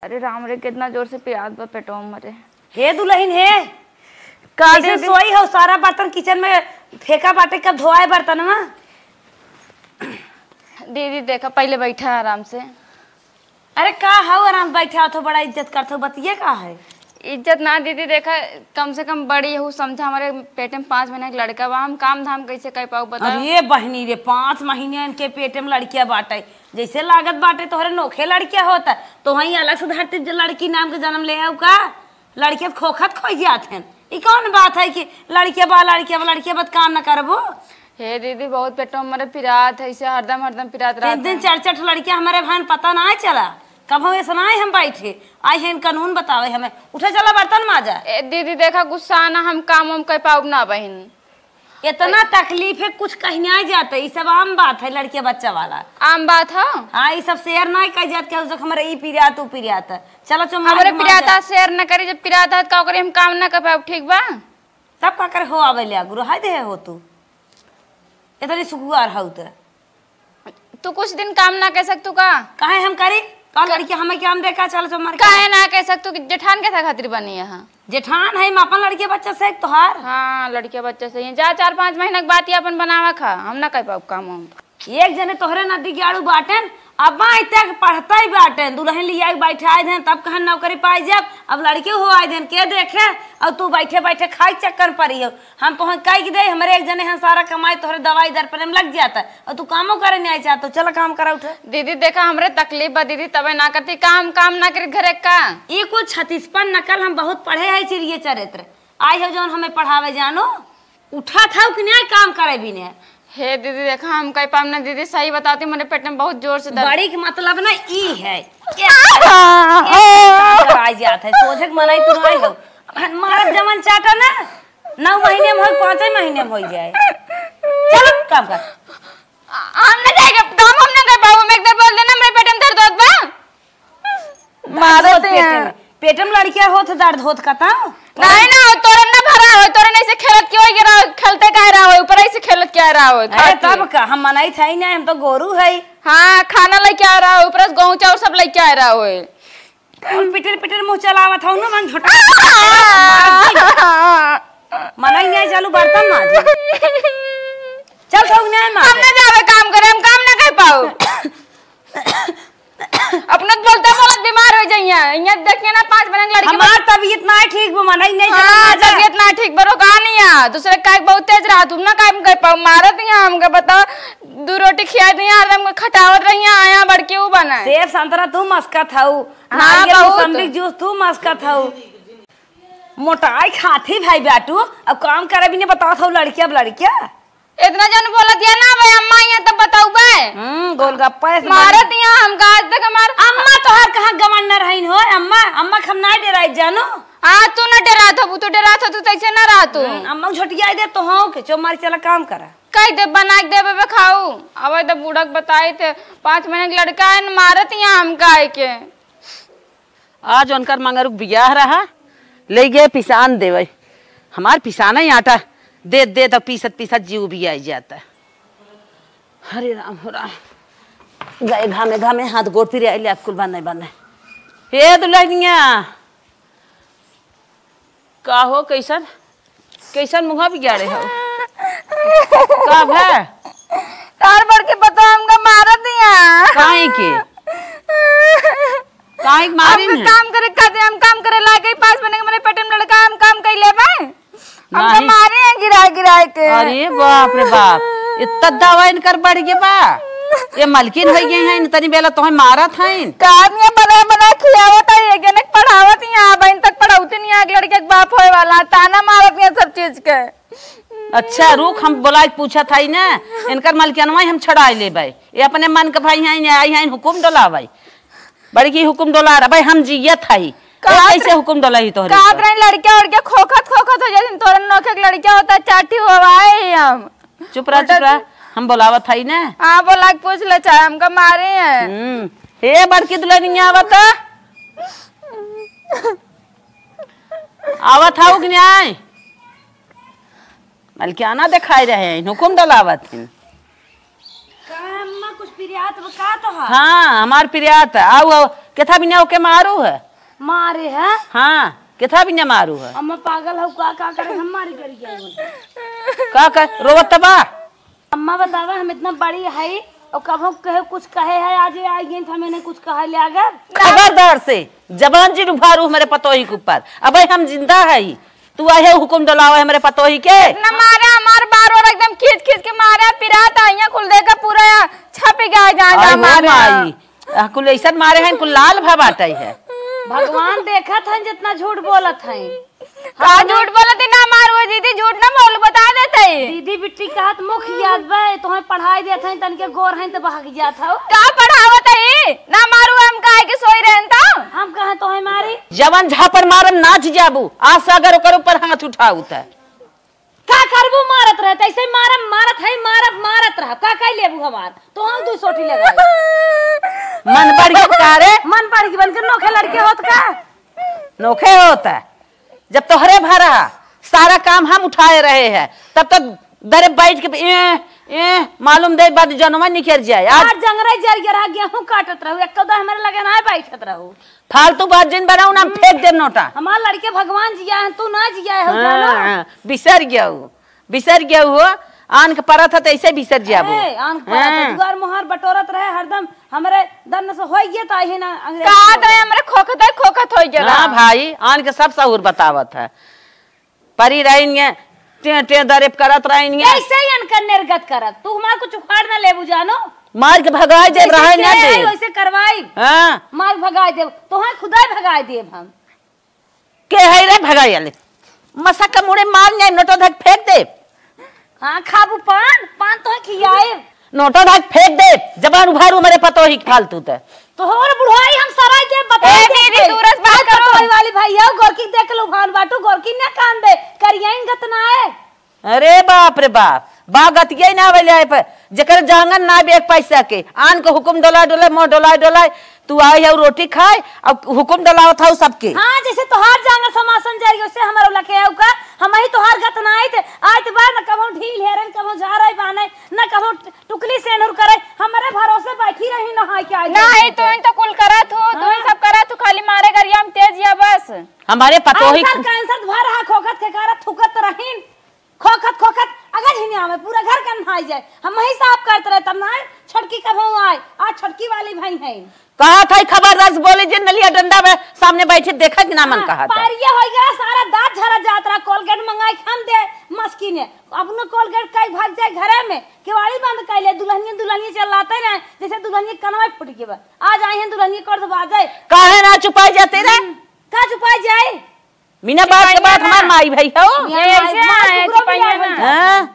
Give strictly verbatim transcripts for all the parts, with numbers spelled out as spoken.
अरे राम रे, कितना जोर से पिरात बा पेटवा में रे। हे दुलहिन हे, का कैसे दीदी? सोई हो? सारा बर्तन किचन में फेंका बाटे, कब धोआए बर्तनवा? दीदी देखा, पहिले बैठा आराम से। अरे का हौ, आराम बैठा हो, बड़ा इज्जत करत हो, बतिये का है? इज्जत ना दीदी, देखा, कम से कम बड़ी हऊ, समझा, हमरे पेटे में पाँच महीना के लड़का बा, हम काम धाम कैसे कर पाऊ, बताओ? अरे बहिनी रे, पाँच महीने इनके पेटे में लड़किया बाटे, जैसे लागत बाटे तोहरे नोखे लड़किया होता, तो वहीं अलग से धरती ज-, लड़की नाम के जन्म ले हऊ का? लड़किया त खोखत खोई जात हन। ई कौन बात है कि लड़किया बा, लड़किया बा, लड़किया बा त काम न करबो? हे दीदी, बहुत पेटवा में हमरे पिरात है, ऐसे हरदम, हरदम पिरात तीन रहत दिन है। चार चार ठो लड़किया हमरे भान पता ना चला। कबहूँ ऐसा ना है हम बैठे, आई हैं कानून बतावे हमें। उठे चला बर्तन माजा। ए दीदी देखा, गुस्सा ना, हम काम वाम कर पाउब ना बहिन। इतना तकलीफ है, कुछ कहीं नहीं जाता, ये सब आम बात है लड़के बच्चा वाला। आम बात है? हाँ, ये सब शेयर ना कर जात, केहू से हमरे ई पिरात, ऊ पिरात। चलो चो मार हमरे के मार पिराता जा। शेयर न करी, जब पिराता है तो का करी, हम काम ना कर पाउब, ठीक बा? तब का करे हो आवे ले गुरु, हाय दे हो तू। इतनी सुकुआर हऊ त। तू कुछ दिन काम ना कर सकतू का? काहे हम करी? का लड़की हमें काम दे का? चल चो मर के। काहे ना कर सकतू कि जेठान के था खातिर बनी यहाँ? जेठान है, हम अपन लड़के बच्चा से तोहार। हाँ, लड़के बच्चा से ही। जा, चार पाँच महीना के बात ये अपन बनावा खा, हम ना कर पाउब काम वाम। एक जने तोहरे नदी गाड़ू बाटेन, अब इतक पढ़ते ही बाटेन, दुलहिन लिया के बैठाए देन, तब कहन नौकरी पाई जाब, अब लड़के हो आए देन, के देखे, और तू बैठे बैठे खाई चक्कर पड़ी हो। हम तोहन कह के दे, हमरे एक जने हैं सारा कमाई तोहरे दवाई दर पर लग जाता, और तू कामो करे नहीं चाहत, तो चल काम करा उठे। दीदी देखा, हमरे तकलीफ बा दीदी, तबे ना करती काम, काम ना करी घरे का। ई कुल छत्तीसपन नकल, हम बहुत पढ़े है चीर ये चरित्र। आई हो जौन हमें पढ़ावे जानो, उठा था कि नहीं काम करे भी नहीं। हे दीदी देखा, हम कह पाम ना दीदी, सही बताती, मेरे पेट में बहुत जोर से दर्द। बड़ी के मतलब ना ई है, ये काम कराई जात है, सोझे के मनाई तू नहीं हो। मारत जमन चाटा ना, नौ महीने में हो, पाँचे महीने में हो जाए। चलो काम कर। हम ना जाएगा, काम हम ना कर पाबो, हम एक बार बोल देना, मेरे पेट में दर्द होत बा। मारत दर्द होत पेट हैं। में, पेट में लड़किया होत दर्द होत का ता? नहीं ना, तोरे ना भरा हो, तोरे नहीं से खेलत के होई रहा, खेलते काहे रहा हो, ऊपर ही से खेलत के आ रहा हो, अरे खाती। तब का, हम मनाई था ही नहीं, हम तो गोरू है। हाँ, खाना लेके आ रहा हो, ऊपर से गेहूं चाउर सब लेके आ रहा हो। और पिटर पिटर मुंह चलावत हौ ना, मन झोटा। मनाई नहीं चालू बर्तन माज। चल थोक नहीं माज। हम ना जावे काम करे, हम काम ना कर पाओ। अपने तो बोलते बोलत बीमार हो जाइए। इहाँ देखिए ना, पाँच बरन लड़की हमार तबीयत ना ठीक बा, मनाई नहीं हाँ, चला। तबीयत ना ठीक बरो का नहीं है। दूसरे का बहुत तेज रहा, तुम ना काम कर पाओ। मारत यहाँ हमके बताओ, दू रोटी खिया दी यार, हमके खटावत रही है, आया बड़की ऊ बना। सेब संतरा तू मस्कत हऊ, हाँ, नारियल बहुत। मौसम्बी जूस तू मस्कत हऊ। मोटाई खाती भाई बाटू, अब काम करे भी नहीं बताओ थऊ लड़किया, अब लड़किया। इतना जन बोलत या ना भाई, अम्मा यहाँ तब बताऊ बे। हम्म, गोलगप्पा ऐसे मारत यहाँ हमका आज तक हमार अम्मा तोहार कहाँ गवर्नर हईन हो? अम्मा, अम्मा के हम ना डेराई जानो। आ, तू ना डेरात हो, तू डेरात हो, तू तैसे ना रह तू। हम्म, अम्मा झोटिया दे तो हो के चो मार चला काम करा। कह दे बना के देबे बे खाऊ। अब तो बूढ़ा के बताई थे, पाँच महीने के लड़का है न, मारत यहाँ हमका आए के। आज उनकर मंगरू के बियाह रहा, ले गए पिसान देवे। हमार पिसाना ही आटा दे दे तो पीसत पीसत जीव भी आई जाता। हरे राम हो राम। गए घामे घामे हाथ गोड़ पिरे आइले, अब कुल बने बने। हे दुल्हनिया, का हो, कैसन, कैसन मुँह बिगाड़े हो? का भा? तार बड़ के पता हमका मारत दिया। काहे के? काहे के मारिन हम है? काम करे खातिर, हम काम करे लागे पास बने के मेरे पेट में लड़का, हम काम कर लेबे। हमका नहीं। मारे हैं गिरा गिरा के। अरे बाप रे बाप, इतना दवा इनकर बढ़ गया बा। ये मलकिन हो गई हैं, इतनी बेला तोहे मारत हैं। का आदमी बना बना खियावत है, एक जने के पढ़ावत, यहाँ बहन तक पढ़ौती नहीं, आग लड़के के बाप होए वाला, ताना मारत है सब चीज के। अच्छा रुक, हम बोला के पूछत हई ना, इनकर मलकिनवा हम छुड़ाई लेबै। ये अपने मन के भाई हैं, आई हैं हुकुम डोलाबै। बड़की हुकुम डोला रहा भाई, हम जियत हई। ए, कहत कैसे रह-, हुकुम डोला ही तोहरे कहत ऊपर? रही लड़किया उड़किया खोखत खोखत हो जाती, तोरे नोखे के लड़किया होता, चाटी होवाए हम। चुप रह, उल्टा चुप रह, तू हम बोलावत हई ना। हाँ, बोला के पूछ ले, चाहे हमका मारे हैं। हम्म, हे बड़की दुल्हनिया आवत। आवत हऊ कि नहीं? मलकियाना दिखाई रहे हैं, हुकुम डलावत हैं। का अम्मा कुछ का तो, का तो है? हाँ, हमार प्रियात है। आउ, आउ, केथा बिना ओके मारू है? मारे है? हाँ, केथा बिना मारू है? अम्मा पागल हो का, का करे हम मारी करी गए? का कर, रोवत बा? अम्मा बतावा, हम इतना बड़ी है और कबो कहे कुछ कहे है, आज ये आई गई तो हमें नहीं कुछ कहा ले आगे। खबरदार से, जबान जिन उभारू हमरे पतोही के ऊपर। अबे हम जिंदा है, तू आहे हुकुम डोलावे हमरे पतोही के। इतना मारे हमार बार बार एकदम खींच खींच के मारे, पिरात आइया कुल देके पूरा छप गया जान आई हो मारे। माई, आ, कुल ऐसन मारे हैं, कुल लाल भा बाटई है। भगवान देखत हैं जितना झूठ बोलत हैं। का झूठ बोलत है? ना मारू दीदी, झूठ ना बोल, बता देते हैं। दीदी बिट्टी कहत मुख याद बे, तोहे पढ़ाई देत हैं, तनके गोर हैं तो भाग जात हो। का पढ़ावत है? ना मारू, हम काहे के सोई रहन तो? हम कहे तोहे मारी? जवन झापड़ मारम नाच जाबू, आज से अगर ओकर ऊपर हाथ उठाऊ त। का करबू मारत रहे, तैसे मारम, मारत है, मारब, मारत रह। का कह लेबू हमार? तो हम दू सोटी लगा। मन बढ़ गया का रे? मन बढ़ गया, बन के नोखे लड़के होत का? नोखे होत है। जब तोहरे भरा सारा काम हम उठाए रहे हैं, तब तो दरे बैठ के ए, ए, मालूम दे बाद जनवा निकल जाए। आज आज जंगरे जर गया, गेहूं काटत रहू, एक कदा हमारे लगे ना बैठत रहू। फालतू बात जिन बनाऊ ना, हम फेंक देब नोटा। हमार लड़के भगवान जिया है, तू ना जिया है, हाँ, जानो? हाँ, बिसर गया हूँ, बिसर गया हूँ। आन के परत है तो ऐसे बिसर जाबो। ए, आन के परत है, हाँ। दुआर मुहार बटोरत रहे हरदम, हमरे दन से होई गया तो आई ना अंग्रेज कहा तो। हमरे खोखत है, खोखत होई गया। हाँ भाई, आन के सब सहूर बतावत है। परी रहिन ये, टे, टे दरेप करत रहिन ये। ऐसे ही अनकर निर्गत करत। तू हमार कुछ उखाड़ ना लेबू जानो। मार के भगाई देब, जैसे रहे ना के आई, देब। वैसे करवाई। हाँ। मार के भगाई देब। तोहे खुदाई भगाई देब हम। के है रे भगाई वाले? मसा का मुड़े मार जाए, नोटो धक फेंक देब। हाँ, खाबू पान, पान तोहे खियाए। नोटा धाक फेंक दे, जबान उभारू मेरे पतोही के फालतू ते। तोहर बुढ़ाई हम सराय के बताई ए, दे दीदी, के। दूर से बात आज करो। पतोही वाली भाई है, गोरकी देख लो, भान बाटू, गोरकी न कान दे, करियाइन गत ना है। अरे बाप रे बाप, बा गतिये ना आवे ले आए पे, जेकर जांगन ना बे एक पैसा के, आन के हुकुम डोलाए डोलाए, मोह डोलाए डोलाए, तू आई है रोटी खाए, अब हुकुम डोलावत हऊ सबके। हाँ, जैसे तोहार जांगन समासन जारी, वैसे हमारो लखे है का, हम ही तोहार गत ना आइत, आइत बा न कबहूँ ढील हेरन, कबहूँ झारे बाने, न कबहूँ टुकली सेनुर करे, हमरे भरोसे बैठी रही, नहाए के आई नहीं, रही। तू इन तो कुल करत हो, तू इन हाँ। सब करत हो, खाली मारे गरिया में तेज या बस। हमारे पतोही कैंसर, कैंसर भर हा खोखत के करत थुकत रहीन, खोखत, खोखत, अगर ही नहीं आवे, पूरा घर का नहाई जाए। हम वही साफ करत रहे, तब नहाए, छोटकी कब हम आए, आज छोटकी वाली भाई है। कहा था खबरदार से बोले जे नलिया डंडा में सामने बैठे देखा कि ना मन हाँ, कहा था। पारिये हो गया, सारा दांत झरा जात रहा, कोलगेट मंगाई के हम दे, मस्की ने। अपनो कोलगेट कई भाग जाए घरे में, केवाड़ी बंद कर ले, दुल्हनिया, दुल्हनिया चिल्लाते रहे, जैसे दुल्हनिया कनवा फूट गया। आज आई हैं दुल्हनिया कर दबा जाए। काहे ना चुपाई जाते रे? हम्म, का चुपाई जाए? बिना बात के बात हमार माई भाई हो। ये ऐसे माई आए, टुकड़ो चुपाइया मिला ना। हो। हाँ।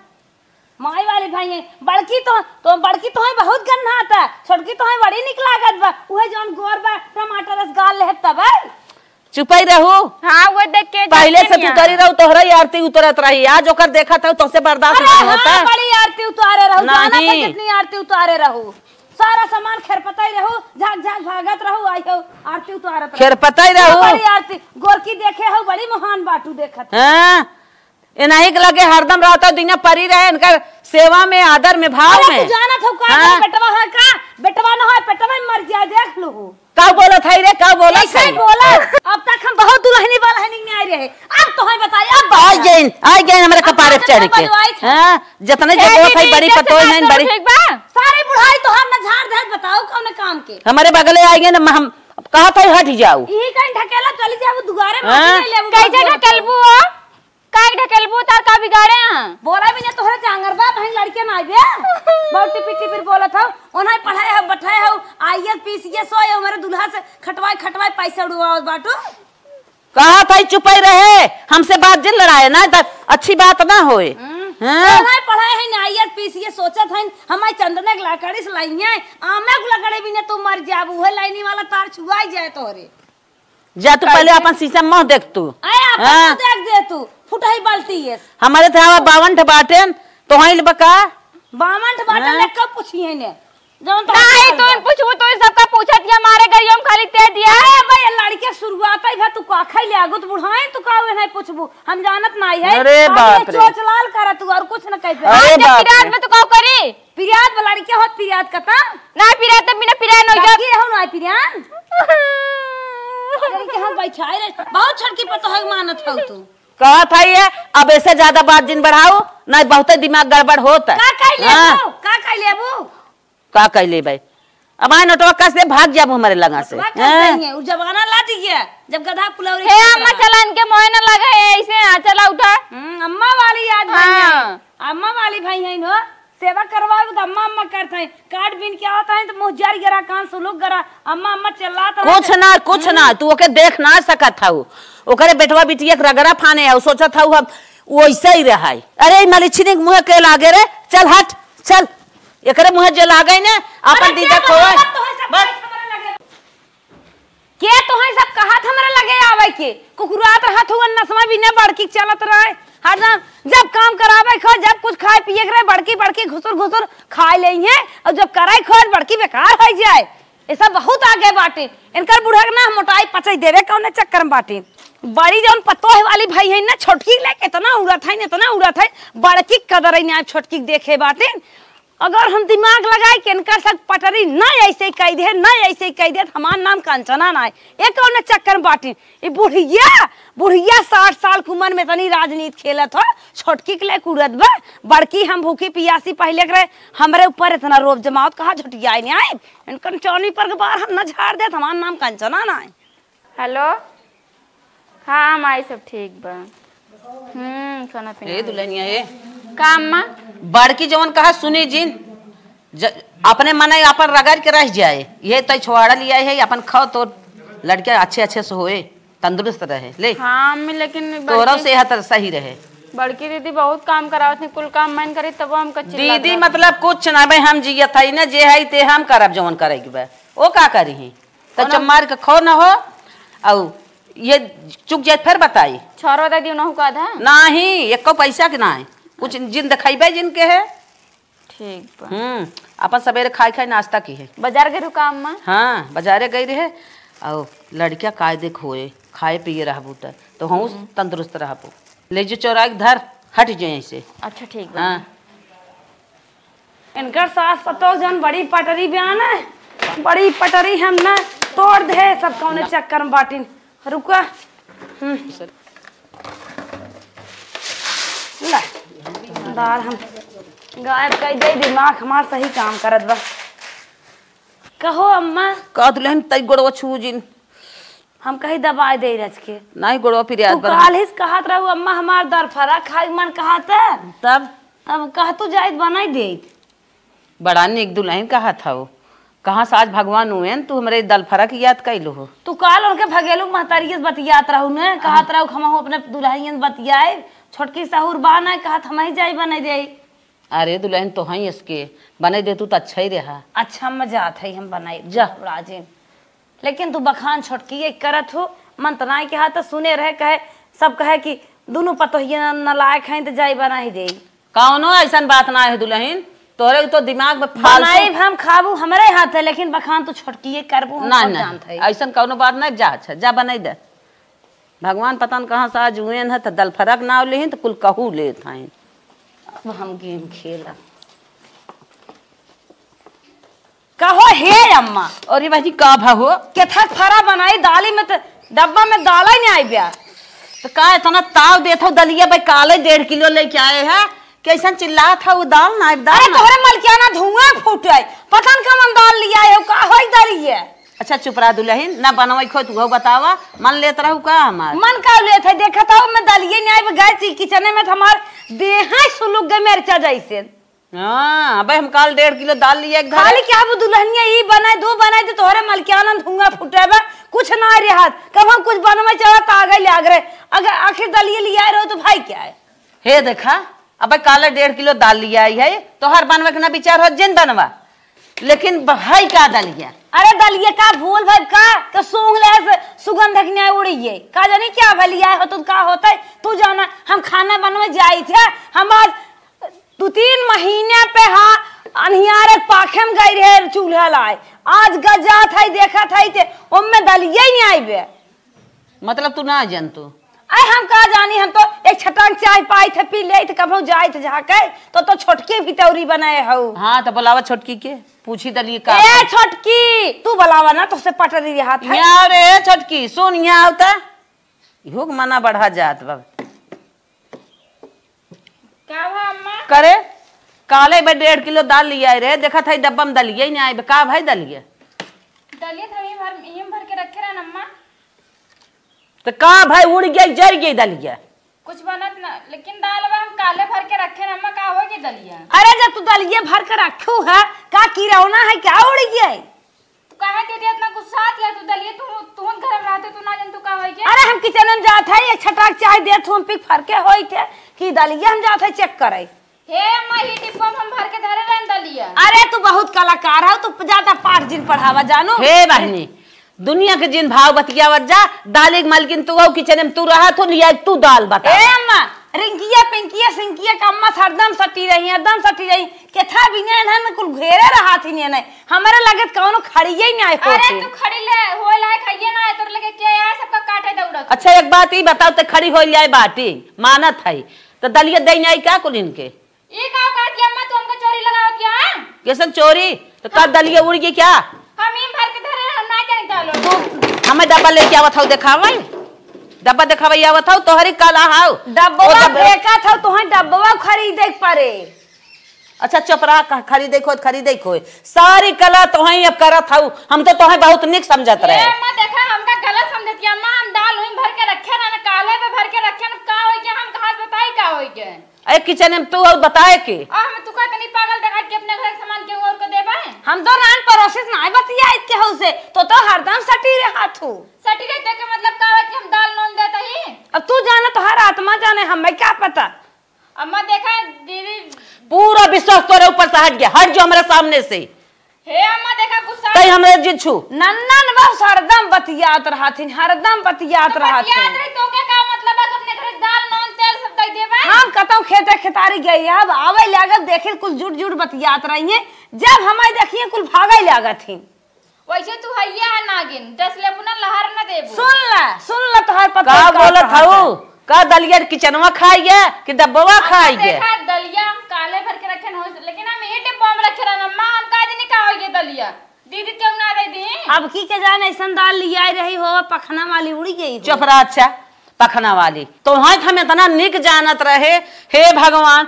माई वाली भाई है, बड़की तो, तो बड़की तो है बहुत गन्ना था, छोटकी तो है बड़ी निक लागत बा, उहे जौन गोर बा, टमाटर रस गाल लेहत तब है। चुपई रहू। हाँ, वो देख के पहले जाते से तू नहीं तरी है। रहू, तोहरा ही आरती उतरत रही, आज ओकर देखत हऊ, तोसे बर्दाश्त अरे नहीं हाँ, होता। बड़ी आरती उतारे रहू, जाना था नहीं। कितनी आरती उतारे रहू। सारा सामान खेरपताई रहू, झाक झाक भागत रहू, आई हो आरती उतारत रहू। खेरपताई रहू। बड़ी आरती, गोरकी देखे हो, बड़ी महान बाटू देखत। हाँ, एनाही के लगे हरदम रहता, दुनिया परी रहे, इनका सेवा में, आदर में, भाव अरे, में। तू जानत हो का, हाँ। बेटवा है का? बेटवा न हो, बेटवा मर जाए, देख लो। का बोलत है रे, का बोलत ऐसे है? ही बोला। अब तक हम बहुत दुल्हनी बलहनी में आए रहे, अब तो है बताई, अब आई गइन, आई गइन हमरे अब कपारे पे चढ़ के। बलवाई था। हाँ, जितने ए जगह दीदी, है, बड़ी इज्जत से पतोह बात है, करो, बड़ी। ठीक बा? सारी बुढ़ाई तो हम न झाड़ दे, बताओ कौन काम के? हमारे बगले आई गइन, हम कहा था हट जाओ। यही कहीं ढकेला चली जाओ दुआरे में, हाँ? ले लेबू कैसे बहुत ढकेलबू हो? काहे ढकेलबू, तार का बिगाड़े हैं? बोला भी ना, तोहरे जांगर बा, बहन लड़के ना आइबे। बहुत टिपिर टिपिर बोलत हौ, ओन्हाई पढ़ाए हौ, बैठाए हौ, आईएएस, पीसीएस होए, हमारे दुल्हा से खटवाए खटवाए पैसा उड़वावत बाटू। कहा था चुपई रहे, हमसे बात जिन लड़ाए ना, त अच्छी बात ना होए। हम्म। हाँ? ओन्हाई पढ़ाए हैं ना, आईएएस, पीसीएस सोचत हैं, हमारे चंदने के लाकड़ी से लाइए, आमे को लकड़ी भी ना तू मर जाबू, है लाइनी वाला तार छुआई जाए तोहरे। जा तू पहले कैसे? अपन शीशा में मुँह देख तू। अरे अपन हाँ? मुँह देख दे तू, फुटही बाल्टी है। हमारे तो हवा बावन ठे बाटेन, तो हइल बका। बावन ठे बाटेन हाँ? ले कब पूछिए ने? जौन तो नहीं, तू पूछबू, तू सबका पूछत या मारे गरियम खाली ते दिया। अरे भाई, लड़के शुरुआत ही भा तू का खाई ले आगू, तू बुढ़ाइन तू का नहीं पूछबू, हम जानत नहीं है। अरे बाप रे। चोच लाल करा तू और कुछ न कह पे। अरे आज बाप रे। रात में तू का करी? पिरियात वाला लड़के होत, पिरियात कता? ना पिरियात, तब बिना पिरियात न हो जात। लड़की हो ना पिरियान? लड़के हम बैठाए रे। बहुत छोटकी पतोह मानत हो तू। कहत है ये, अब ऐसे ज्यादा बात जिन बढ़ाओ, नहीं बहुते दिमाग गड़बड़ होत है। का कह लेबू? हाँ। का कह लेबू? का कह लेबै? अब आए नोटवा कस दे, भाग जाबू हमरे लगा से। नोटवा कस हैं? देंगे, उ जमाना ला दिए, जब गधा कुलौरी हे खात अम्मा, रहा। चला इनके मोहे न लगे, ऐसे आ, चला उठा। हम्म, अम्मा वाली याद हाँ। भई है। अम्मा वाली भई है नो, सेवा करवाओ तो अम्मा अम्मा करत है। कार्ड बिन के आवत है तो मुँह जर गरा, कान सुलुक गरा, अम्मा अम्मा चिल्लात रहा। कुछ ना, कुछ ना, हम्म। तू ओके देख ना सकत हऊ। ओकरे बेटवा बिटिया के रगड़ा फाने है, सोचत हऊ हम वैसे ही रहाई। अरे, ई मलिछिनी के मुँह के लागे रे, चल हट, चल। एकरे मुँह जे लागे ने, अपन अरे, दीदा क्या खोए। बतावत तो है सब बस। बात हमरे लगे। के तो है सब कहत हमरे लगे आवे के? कुकुरात रहत हुआ नसमा बिना बड़की चलत रहे। हरदम जब काम करावे खो, जब कुछ खाए पिए के रहे, बड़की, बड़की घुसुर, घुसुर खाए लेइहे, और जब कराई खो, बड़की बेकार हो जाए। ये सब बहुत आगे बाटे। इनकर बूढ़ा के ना मोटाई पचाई देवे कौने चक्कर में बाटे। बड़ी जौन पतोह वाली भई है ना, छोटकी ले कितना उड़त है, इतना उड़त है, बड़की कदर है ना, छोटकी के देखे बाटे। अगर हम दिमाग लगाई के इनकर सब पटरी ना ऐसे कह दे, ना ऐसे कह दे, तो हमार नाम कंचना ना है। ये कौने चक्कर में बाटे? ये बुढ़िया, बुढ़िया साठ साल की उम्र में इतनी राजनीति खेलत हो, छोटकी के लेके उड़त बा। बड़की हम भूखी पियासी पहले के रहे, हमरे ऊपर इतना रोब जमावत, कहाँ झुटियाए नहीं आए। इनकन चौनी पर के बार हम न झाड़ देत, हमार नाम कंचना ना है। हेलो, हाँ माई, सब ठीक बा। हम्म, खाना पीना ए हो दुल्हनिया, गया। ए। का अम्मा? बड़की जवन कहा सुनी जिन, ज-, अपने मने अपन रगड़ के रह जाए, ये तो छोड़ा लिया है, अपन खाओ तो लड़के अच्छे अच्छे से होए, तंदुरुस्त रहे। ले। हाँ अम्मी, लेकिन तोरा बड़की सेहत सही रहे। बड़की दीदी बहुत काम करावत है, कुल काम मन करी तब हम कच्ची दीदी लग मतलब कुछ ना भाई, हम जियत है ना, जे है ते हम करब जवन करे के बा। ओ का करी है? त कौनो चम्मार के खो न हो, अउ ये चुक जाए फिर बताई। छोरो दे दियो नहु का आधा? नाही, एको पैसा के नाही। कुछ जिन देखाइबे जिनके है। ठीक बा। हम्म, अपन सबेरे खाई खाई नाश्ता की है। बाजार गई रुका अम्मा? हाँ, बाजारे गई रहे। अउ लड़किया कायदे खोए, खाए पिए रहबू त, तो हूँ हम्म। तंदुरुस्त रहबू। ले जो चौराहे के धर, हट जो ऐसे। अच्छा, ठीक बा। हाँ। इनकर सास पतोह जौन बड़ी पटरी बयान है, बड़ी पटरी हम न तोड़ दे, सब कौने चक्कर में बाटिन। रुका। हम्म। ले, दाल हम गायब कर दे, दिमाग हमार सही काम करत बा। कहो अम्मा। का दुल्हन तई गोड़वा छू जिन। हम कही दबाई दे रच के। नाही गोड़वा पिरियात तू बा। काल ही से कहत रहू, "अम्मा, हमार दलफरा खाए के मन कहत है।" तब? तब कह तू जाइत बनाई देइत। बड़ा नीक दुल्हन कहत हऊ। कहाँ से आज भगवान हुएन, तू हमरे दलफरा की याद कैलू हो। तू काल उनके भगेलू महतारिये से बतियात रहू ने, कहत हाँ। रहू, "हमहू अपने दुल्हनियन बतियाए, छोटकी सहूर बा ना," कहत, "हमही जाई बनाई देई।" अरे दुल्हन, तो हई इसके, बनाई दे तू तो अच्छा ही रहा। अच्छा, हम जात है, हम बनाई जा। राजिन। लेकिन तू बखान छोटकी ये करत हो, मन त नाई कहा त सुने रहे, कहे, सब कहे कि दुनू पतोहिया नालायक हैं त जाई बनाई देई। कौनो ऐसन बात ना है दुल्हन, तोहरे तो दिमाग में फालतू बनाई हम खाबू हमरे हाथ है, लेकिन बखान तू छोटकी ये करबू, हम ना, सब ना, जानत है। ऐसन कौनो बात ना, जा, अच्छा, जा बनाई दे। भगवान पता न कहाँ से आज हुएन है, त दलफरा के नाव लेहिन त कुल कहू लेत हैं। अब हम गेम खेलब। कहो हे अम्मा। अरे बाजी, का भा हो? केथा फरा बनाई दाली में त डब्बा में दाल ही नहीं आई ब्या। त का इतना ताव देत हो दलिया भाई, काले डेढ़ किलो लेके आए हैं, कैसन चिल्लात है वो दाल ना आई, दाल अरे ना। तोहरे मलकियाना धुआं फूटे, पता न कमन दाल लिया है, का होई दाल ये? अच्छा चुप रहा दुल्हन, ना बनवाई खो तू बतावा, मन लेत रहू का हमार? मन का लेत है, देखत हो मैं दलिये नहीं आई, गए थी किचने में त हमार देह सुलुक गए मिर्चा जैसे। हाँ, अबे हम काल डेढ़ किलो दाल लिए एक घर। खाली क्या वो दुल्हनिया ई बनाए, दो बनाए, तो तोहरे मलकियाना धुआं फुटेबा, कुछ ना रे हाथ। कब हम कुछ बनवे चला त आ गए ले आगरे। अगर आखिर दलिये लिया रहो तो भाई क्या है? हे देखा, अबे काले डेढ़ किलो दाल लिया आई है, तोहर बनवे के ना विचार हो, जिन बनवा। लेकिन भाई का दलिया? अरे दलिया का भूल भाई का, तो सूंघ ले से सुगंध के न्याय उड़ी है। का जानी क्या भलिया हो तो का होता है, तू जाना। हम खाना बनवे जाई थे, हम आज दू तीन महीने पे हा अनियारे पाखे में गई रहे चूल्हा लाए। आज गजात है, देखत है ते ओम्मे दलिये नहीं आइबे। मतलब तू ना जानतू? अरे हम का जानी, हम तो एक छटाक चाय पाइत है, पी लेइत, कभउ जाइत झाके, तो, तो छोटकी भी तौरी बनाए हऊ। हाँ, तो बोलावा छोटकी के, पूछी दलिया का ए भा। छोटकी, तू बोलावा ना, तोसे पटरी हाथ है। यहाँ रे छोटकी, सुन, यहाँ आवता। इहो के मना बढ़ा जात बा। का भा अम्मा? करे, काले बे डेढ़ किलो दाल लिया रहे, देखत है डब्बा में दलिया ही नहीं आए बे। का भाई दलिया? दलिया तो यहीं भर, यहीं भर के रखे रहन अम्मा। तो का भाई उड़ गई, जर गई दलिया? कुछ बनत ना, लेकिन दाल बा हम काले भर के रखे रहन अम्मा, का होगी दलिया? अरे जब तू दलिया भर के रखू है, का किरौना है, का उड़ गई? तू काहे दीदी इतना गुस्सात है? तू दलिया तू, तू घर में रहते, तू ना जान तू का होई के? अरे हम किचन में जात है, ये छटाक चाय देत हूँ, हम पिक फर के होई थे कि दलिया हम जात है चेक करे। हे अम्मा, ही डिब्बा में हम भर के धरे रहन दलिया। अरे तू बहुत कलाकार है, तू ज्यादा पाठ जिन पढ़ावा जानू। हे बहनी, दुनिया के जिन भाव बतियावत जा, दाली के मलकिन तू हो, किचन में तू रहा, तू लिया, तू दाल बता। ए अम्मा, रिंकिया, पिंकिया, सिंकिया का अम्मा हरदम सटी रही, हरदम सटी रही। केथा बिना इन्हन कुल घेरे रहा थी ने नहीं। हमरे लगे त कौनो खड़िए ही नहीं अरे होती। तू खड़ी ले, होए लायक हइये ना है, तोर लगे के आए सबका काटे दौड़त। अच्छा एक बात ई बताओ, ते खड़ी होए लाए बाटी, मानत है, तो दलिया दे नहीं का कुल इनके? ई का कहत ये अम्मा, तू हमका चोरी लगावत या, हाँ? कैसन चोरी? तो का दलिया उड़ गई क्या? हम ही भर के धरे, हम ना जाने डालो। तू हमें डब्बा लेके आवत हऊ, देखावे, डब्बा देखावे आवत हऊ, तोहरी कला हऊ। डब्बा ओ डब्बा देखत हऊ, तोहई डब्बा खरीदे के पड़े। अच्छा चुप रहा, ख-, खरीदे खोद, खरीदे खोए। सारी कला तोहई अब करत हऊ, हम तो तोहई बहुत निक समझत ए रहे। अम्मा, देखा, हमका गलत समझत या अम्मा, हम दाल उहीं भर के रखे ना, काले पे भर के रखे ना, का होई गया, हम कहाँ से बताई का होई गया? ए किचन में तू और बताए के? आ, हम तू का तनी पागल देखा के अपने घर के सामान केहू और को देबे? हम तो रान परोसिस ना बतिया के हऊ से, तो, तो हरदम सटी रहा थू। सटी रहे तो के मतलब का होई कि हम दाल नून देत ही? अब तू जाने, तोहार आत्मा जाने, हमें क्या पता। अम्मा देखा दीदी। पूरा विश्वास तोरे ऊपर से हट गया, हट जो हमारे सामने से। हे अम्मा देखा गुस्सा। तई हमरे जिन छू। नन्नन बस हरदम बतियात रहथिन, हरदम बतियात तो रहथिन। बतियात रही तो के का मतलब है कि अपने घर दाल, नून, तेल सब दे देबे? हम कतौ खेते खेतारी गई, अब आवे लागत, देखे कुल जुट जुट बतियात रही हैं। जब हमारे देखिए कुल भागे लागत ही। वैसे तू हइया है नागिन, डस लेबू ना, लहर ना देबू। सुन ला, सुन ला, तोहार पता का का बोलत कहत हऊ? है। का दलिया किचनवा खाइए कि डब्बवा अम्मा खाइए? देखा, दलिया हम काले भर के रखे न हो, लेकिन हम ये डिब्बा में रखे रहना। माँ, हम का जाने का हो ये दलिया? दीदी क्यों ना दे दी? अब की के जाने ऐसन दाल लियाई रही हो, पखना वाली उड़ी गई हो। चुप रह, अच्छा, पखना वाली। तोहई हम इतना निक जानत रहे, हे भगवान,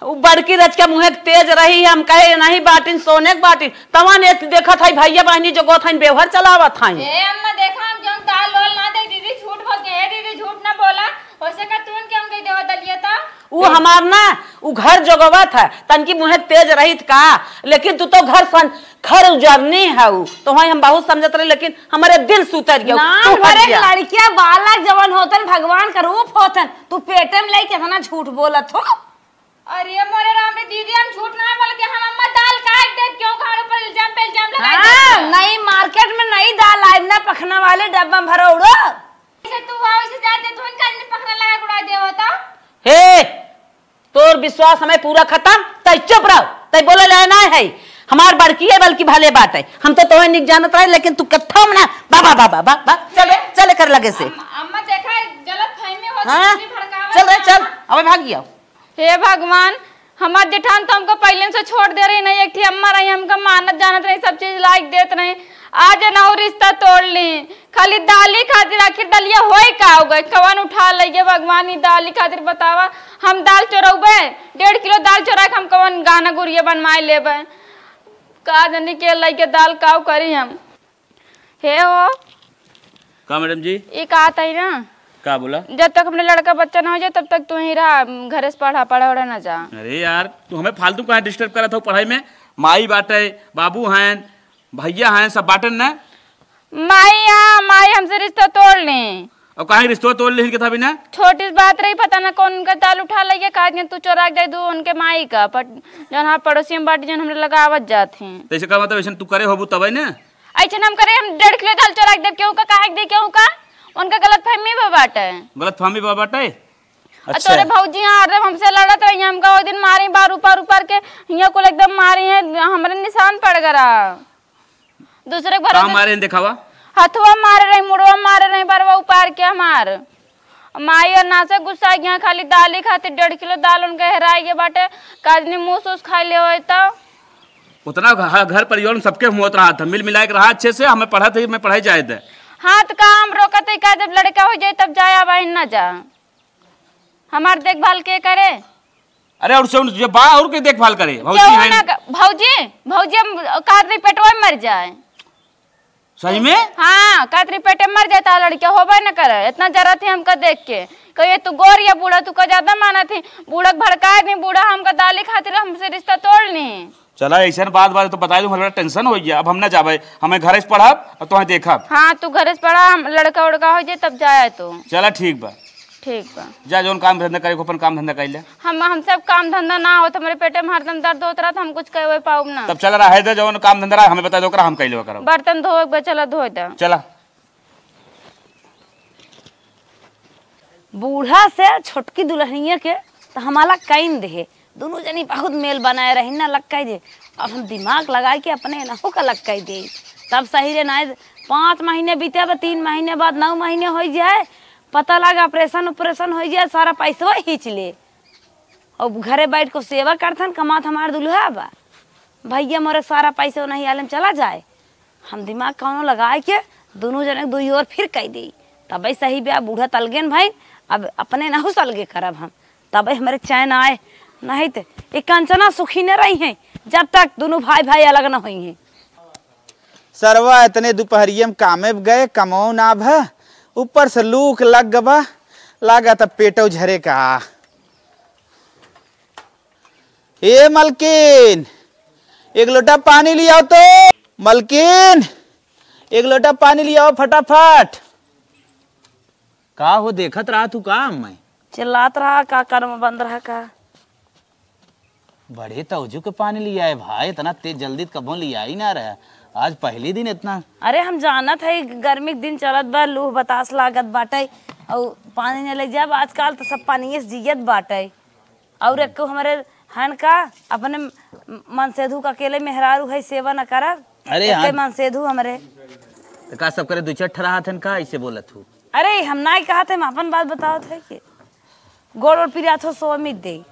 उ बड़की रच के मुँहे के तेज रही, हम कहे, "नहीं बाटिन, सोने के बाटिन।" तवन एक देखत हई, भैया बहनी जो गोत हईन, बेवहर चलावत हईन। ए अम्मा, देखा, हम क्यों दाल वाल ना दे, दीदी झूठ बोल के, ए दीदी, झूठ ना बोला, वैसे का तू उनके हम दे देवा दलिया तो? उ हमार ना, उ घर जोगवत है, तनकी मुँहे के तेज रहित का, लेकिन तू तो घर सन, घर उजरनी है उ, तोहई हम बहुत समझत रहे, लेकिन हमारे दिल से उतर गया, ना, तू हट घरे गया। लड़किया बालक जवन होतन, भगवान का रूप होतन, तू पेटे में लेके इतना झूठ बोलत हो। अरे मोरे राम रे दीदी, हम झूठ ना बोलत है, हम अम्मा दाल काट देब, क्यों घर ऊपर इल्जाम पे इल्जाम लगाई हाँ, देत है? नई मार्केट में नई दाल आइब ना, पखना वाले डब्बा में भरो उड़ो। ऐसे तू आओ, इसे जाते तू इनका इतने पखना लगा के उड़ा देवा तो। हे, तोर विश्वास हमें पूरा खत्म, तै चुप रहो, तै बोले ले ना है। हमार बड़की है बल्कि भले बात है, हम तो तोहे निक जानत रहे, लेकिन तू कत्थम ना, बा, बा, बा, बा, बा, बा, चले, चले कर लगे से। अम्मा, अम्मा देखा, गलत फहमी हो, हाँ? दीदी भड़कावत चल रे, है चल, अम्मा। अबे भाग गया। हे भगवान, हमार जेठान तो हमको पहिले से छोड़ दे रही नहीं, एक ठे अम्मा रही, हमका मानत जानत रही, सब चीज लाइक देत रही। आज ना वो रिश्ता तोड़ ली, खाली दाली खातिर। आखिर दलिया होई का हो गए, कवन उठा लइगे भगवान ई दाली खातिर बतावा। हम दाल चोरौबे, डेढ़ किलो दाल चोरा के हम कवन गाना गुरिया बनवाए लेबे? का जानी के लइगे दाल काऊ करी हम। हे हो। का मैडम जी? ई कहत हई ना। का बोला? जब तक अपने लड़का बच्चा ना हो जाए, तब तक तू ही रहा, घरे से पढ़ा, पढ़ा, उढ़ा ना जा। अरे यार, तू हमें फालतू काहे डिस्टर्ब करत हो पढ़ाई में? माई बाटे, बाबू हैं, भैया हैं, सब बाटन ना। माई, हाँ, माई हमसे रिश्ता तोड़ ली। और काहे रिश्ता तोड़ ली इनके था बिना? छोटी सी बात रही, पता ना कौन उनका दाल उठा लइगे, कहा कि तू चोरा के दे दू उनके माई का, पर जौन हमार पड़ोसी में बाटी, जौन हमरे लगावत जात हैं। तो ऐसे का मतलब, ऐसे तू करे होबू तबे ना? ऐसे हम करे, हम डेढ़ किलो दाल चोरा के देब केहू का, काहे के दे केहू का? उनका गलतफहमी बा बाटे। गलतफहमी बा बाटे? आ अच्छा। तोरे भौजी यहाँ हरदम हमसे लड़त रही, हमका वो दिन मारी बार उपार उपार के, हियाँ कुल एकदम मारी है, हमरे निशान पड़ गया रहा। दूसरे के का भरोसे मारे हैं देखावा? हथवा मारे रही, मुड़वा मारे रही, बरवा उपार के हमार। माई और नासे गुस्सा गया, खाली दाली खातिर डेढ़ किलो दाल उनके हेराई गए बाटे। काजनी मूस उस खा ले होए तो। उतना घ-, घर परिवार में सबके हुआ रहा था, मिल मिला के रहा अच्छे से, हमें पढ़ा थे, मैं पढ़ाई जाए दे। हाँ, तो का हम रोकत है का? जब लड़का हो जाए तब जाए, अब ना जा। हमार देखभाल के करे? अरे, और से उन-, ये बा, और के देखभाल करे? भौजी क्यों हैं। ना क-, भौजी, भौजी हम कातरी पेटवा में मर जाए। सही में? हाँ, कातरी पेटे मर जाए, तो लड़का होबे न करे। इतना जरूरत है हमका देख के। कहिए, "तू गोर या बूढ़ा, तू का ज्यादा मानत है?" बूढ़ा के भड़काए दी, बूढ़ा हमका दाली खातिर हमसे रिश्ता तोड़ ली। चला, ऐसन बात, बात तो बताई दूँ, हमरा टेंशन हो गया। अब हम ना जाबे, हमें घरे से पढ़ब और तोहें देखब। हाँ, तू घरे से पढ़ा, हम लड़का उड़का हो जाए तब जाए तू। चला, ठीक बा। ठीक बा। जा, जौन काम धंधा करे, अपन काम धंधा कर ले। हम, हम सब काम धंधा ना होत, हमरे पेटे में हरदम दर्द होत रहत, हम कुछ कहे पाउब ना। तब चला, रहे दे, जौन काम धंधा रहा, हमें बता दो, ओकरा हम कर लेबे करब। बर्तन धोए के बा, चला धोए दे। चला। बूढ़ा से छोटकी दुल्हनिया के तो हमारा कैन दे, दोनों जनी बहुत मेल बनाए रही ना, लक्काई दे। अब हम दिमाग लगाए के अपने नहु का लक्काई दे, तब सही रे। ना पाँच महीने बीते, अब तीन महीने बाद नौ महीने हो जाए, पता लगा ऑपरेशन ऑपरेशन हो जाए, सारा पैसवा खींच ले। अब घरे बैठ के सेवा करथन, कमात हमार दुल्हा बा। भैया मोरे सारा पैसा नहीं आले में चला जाए। हम दिमाग कौनो लगाए के दोनों जने के दुई ओर फिर कह दी। तबे सही बा, बूढ़ा तलगेन भाई, अब अपने नहुस अलगे करब हम, तबे हमरे चैन आए। नहीं तो ये कंचना सुखी न रही हैं जब तक दोनों भाई भाई अलग न होई हैं। सरवा इतने दुपहरिये में कामे गए, कमौ ना भ, ऊपर से लूक लग बा, लागत अब पेटो झरे का। ए मलकिन, एक लोटा पानी लियाओ तो। मलकिन, एक लोटा पानी लियाओ फटाफट। का हो, देखत रहा तू का अम्मा? चिल्लात रहा का, कान में बंद रहा का? बड़े तौजू के पानी लियाए भाई, इतना तेज जल्दी त कबो लियाई ना रहा, आज पहली दिन इतना। अरे हम जानत है गर्मी के दिन चलत बा, लूह बतास लागत बाटे, और पानी न ले जाब, आजकल तो सब पानिये से जियत बाटे। और एक हमरे हन का, अपने म-, मनसेधु का अकेले मेहरारू है, सेवा न करब। अरे एके हाँ। मनसेधु हमरे। तो का सब करे, दू चार ठरा हाथ हन का, ऐसे बोलत हूँ? अरे हम नाई कहत है, हम अपन बात बतावत है कि गोड़ ओड़ पिरात हो, सो मिट दे।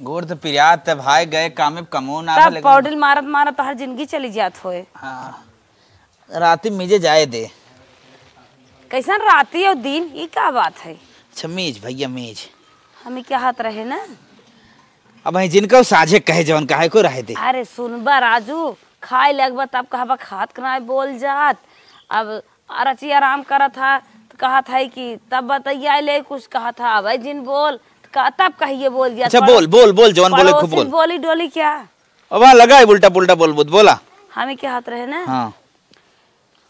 गोड़ तो पिरात है भाई, गए काम में कमो ना तब भले। पौडिल मारत मारत तोहर जिंदगी चली जात होए। हाँ। राती मीजे जाए दे। कैसन राती और दिन, ई का बात है? अच्छा, मीज भैया, मीज। हमें क्या हाथ रहे ना? अब है जिनका साझे कहे जवन काहे को रहे दे। अरे सुनबा राजू, खाए लगबा तब कहबा खात के नाय बोल जात। अब रची आराम करत हा, तो कहत है कि तब बतैया ले कुछ कहत हा, अब जिन बोल, तो कह-, तब कहिए बोल जात। अच्छा, पड़ो-, बोल, बोल, बोल, जवन बोले खूब पड़ोसिन बोल। बोली डोली क्या? अब हाँ लगा है उल्टा पुल्टा बोल, बोल, बोला। हमें क्या हाथ रहे ना? हाँ।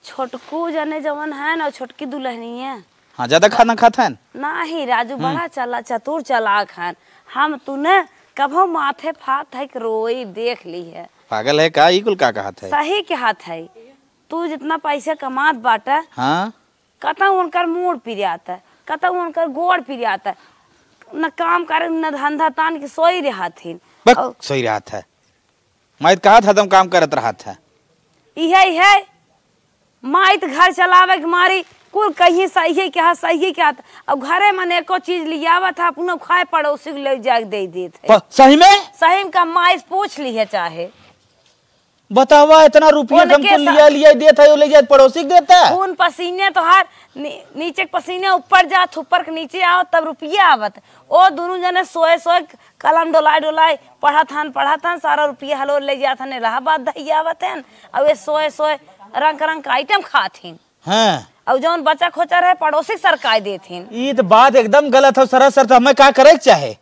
छोटकू जने जवन है ना, छोटकी दुल्हनिया। हाँ, ज्यादा खाना खात है? नाही राजू, हम्म। बड़ा चला, चतुर चलाक है। हम तूने कभो माथे फात है कि रोई देख ली है। पागल है का? ई कुल का कहत है? सही कहत है। तू जितना पैसा कमात बाटा, हाँ। कतौ उनकर मूड़ पिरात है, कतौ उनकर गोड़ पिरात है। न काम करे, न धंधा तान के सोई रहत हिन। बक, और सोई रहत है। मैं तो कहत हरदम काम करत रहत है। इहे, इहे, माई तो घर चलावे के मारी, कुल कहीं सही है क्या, सही है क्या? अब घरे मन एको चीज लियावत है, अपनो खाए पड़ोसी के ले जाके दे देत है। प-, सही में? सही में का माई से पूछ ली है चाहे। बतावा, इतना रुपया उनके हमको सा- लिया, लिया देत है, वो ले जाए पड़ोसी के देता है। खून पसीने तोहार नी-, नीचे के पसीने ऊपर जात, ऊपर के नीचे आओ, तब रुपया आवत। ओ दोनों जने सोए सोए कलम डोलाए डोलाए पढ़त हन, पढ़त हन, सारा रुपया हलो ले जात हन, इलाहाबाद धइया आवत हन, और ये सोए सोए रंग रंग का आइटम खात हिन। हाँ। और जौन बचा खोचा रहे, पड़ोसी के सरकाए देत हिन। ई तो बात एकदम गलत है सरासर, तो हमें का करे के चाहे?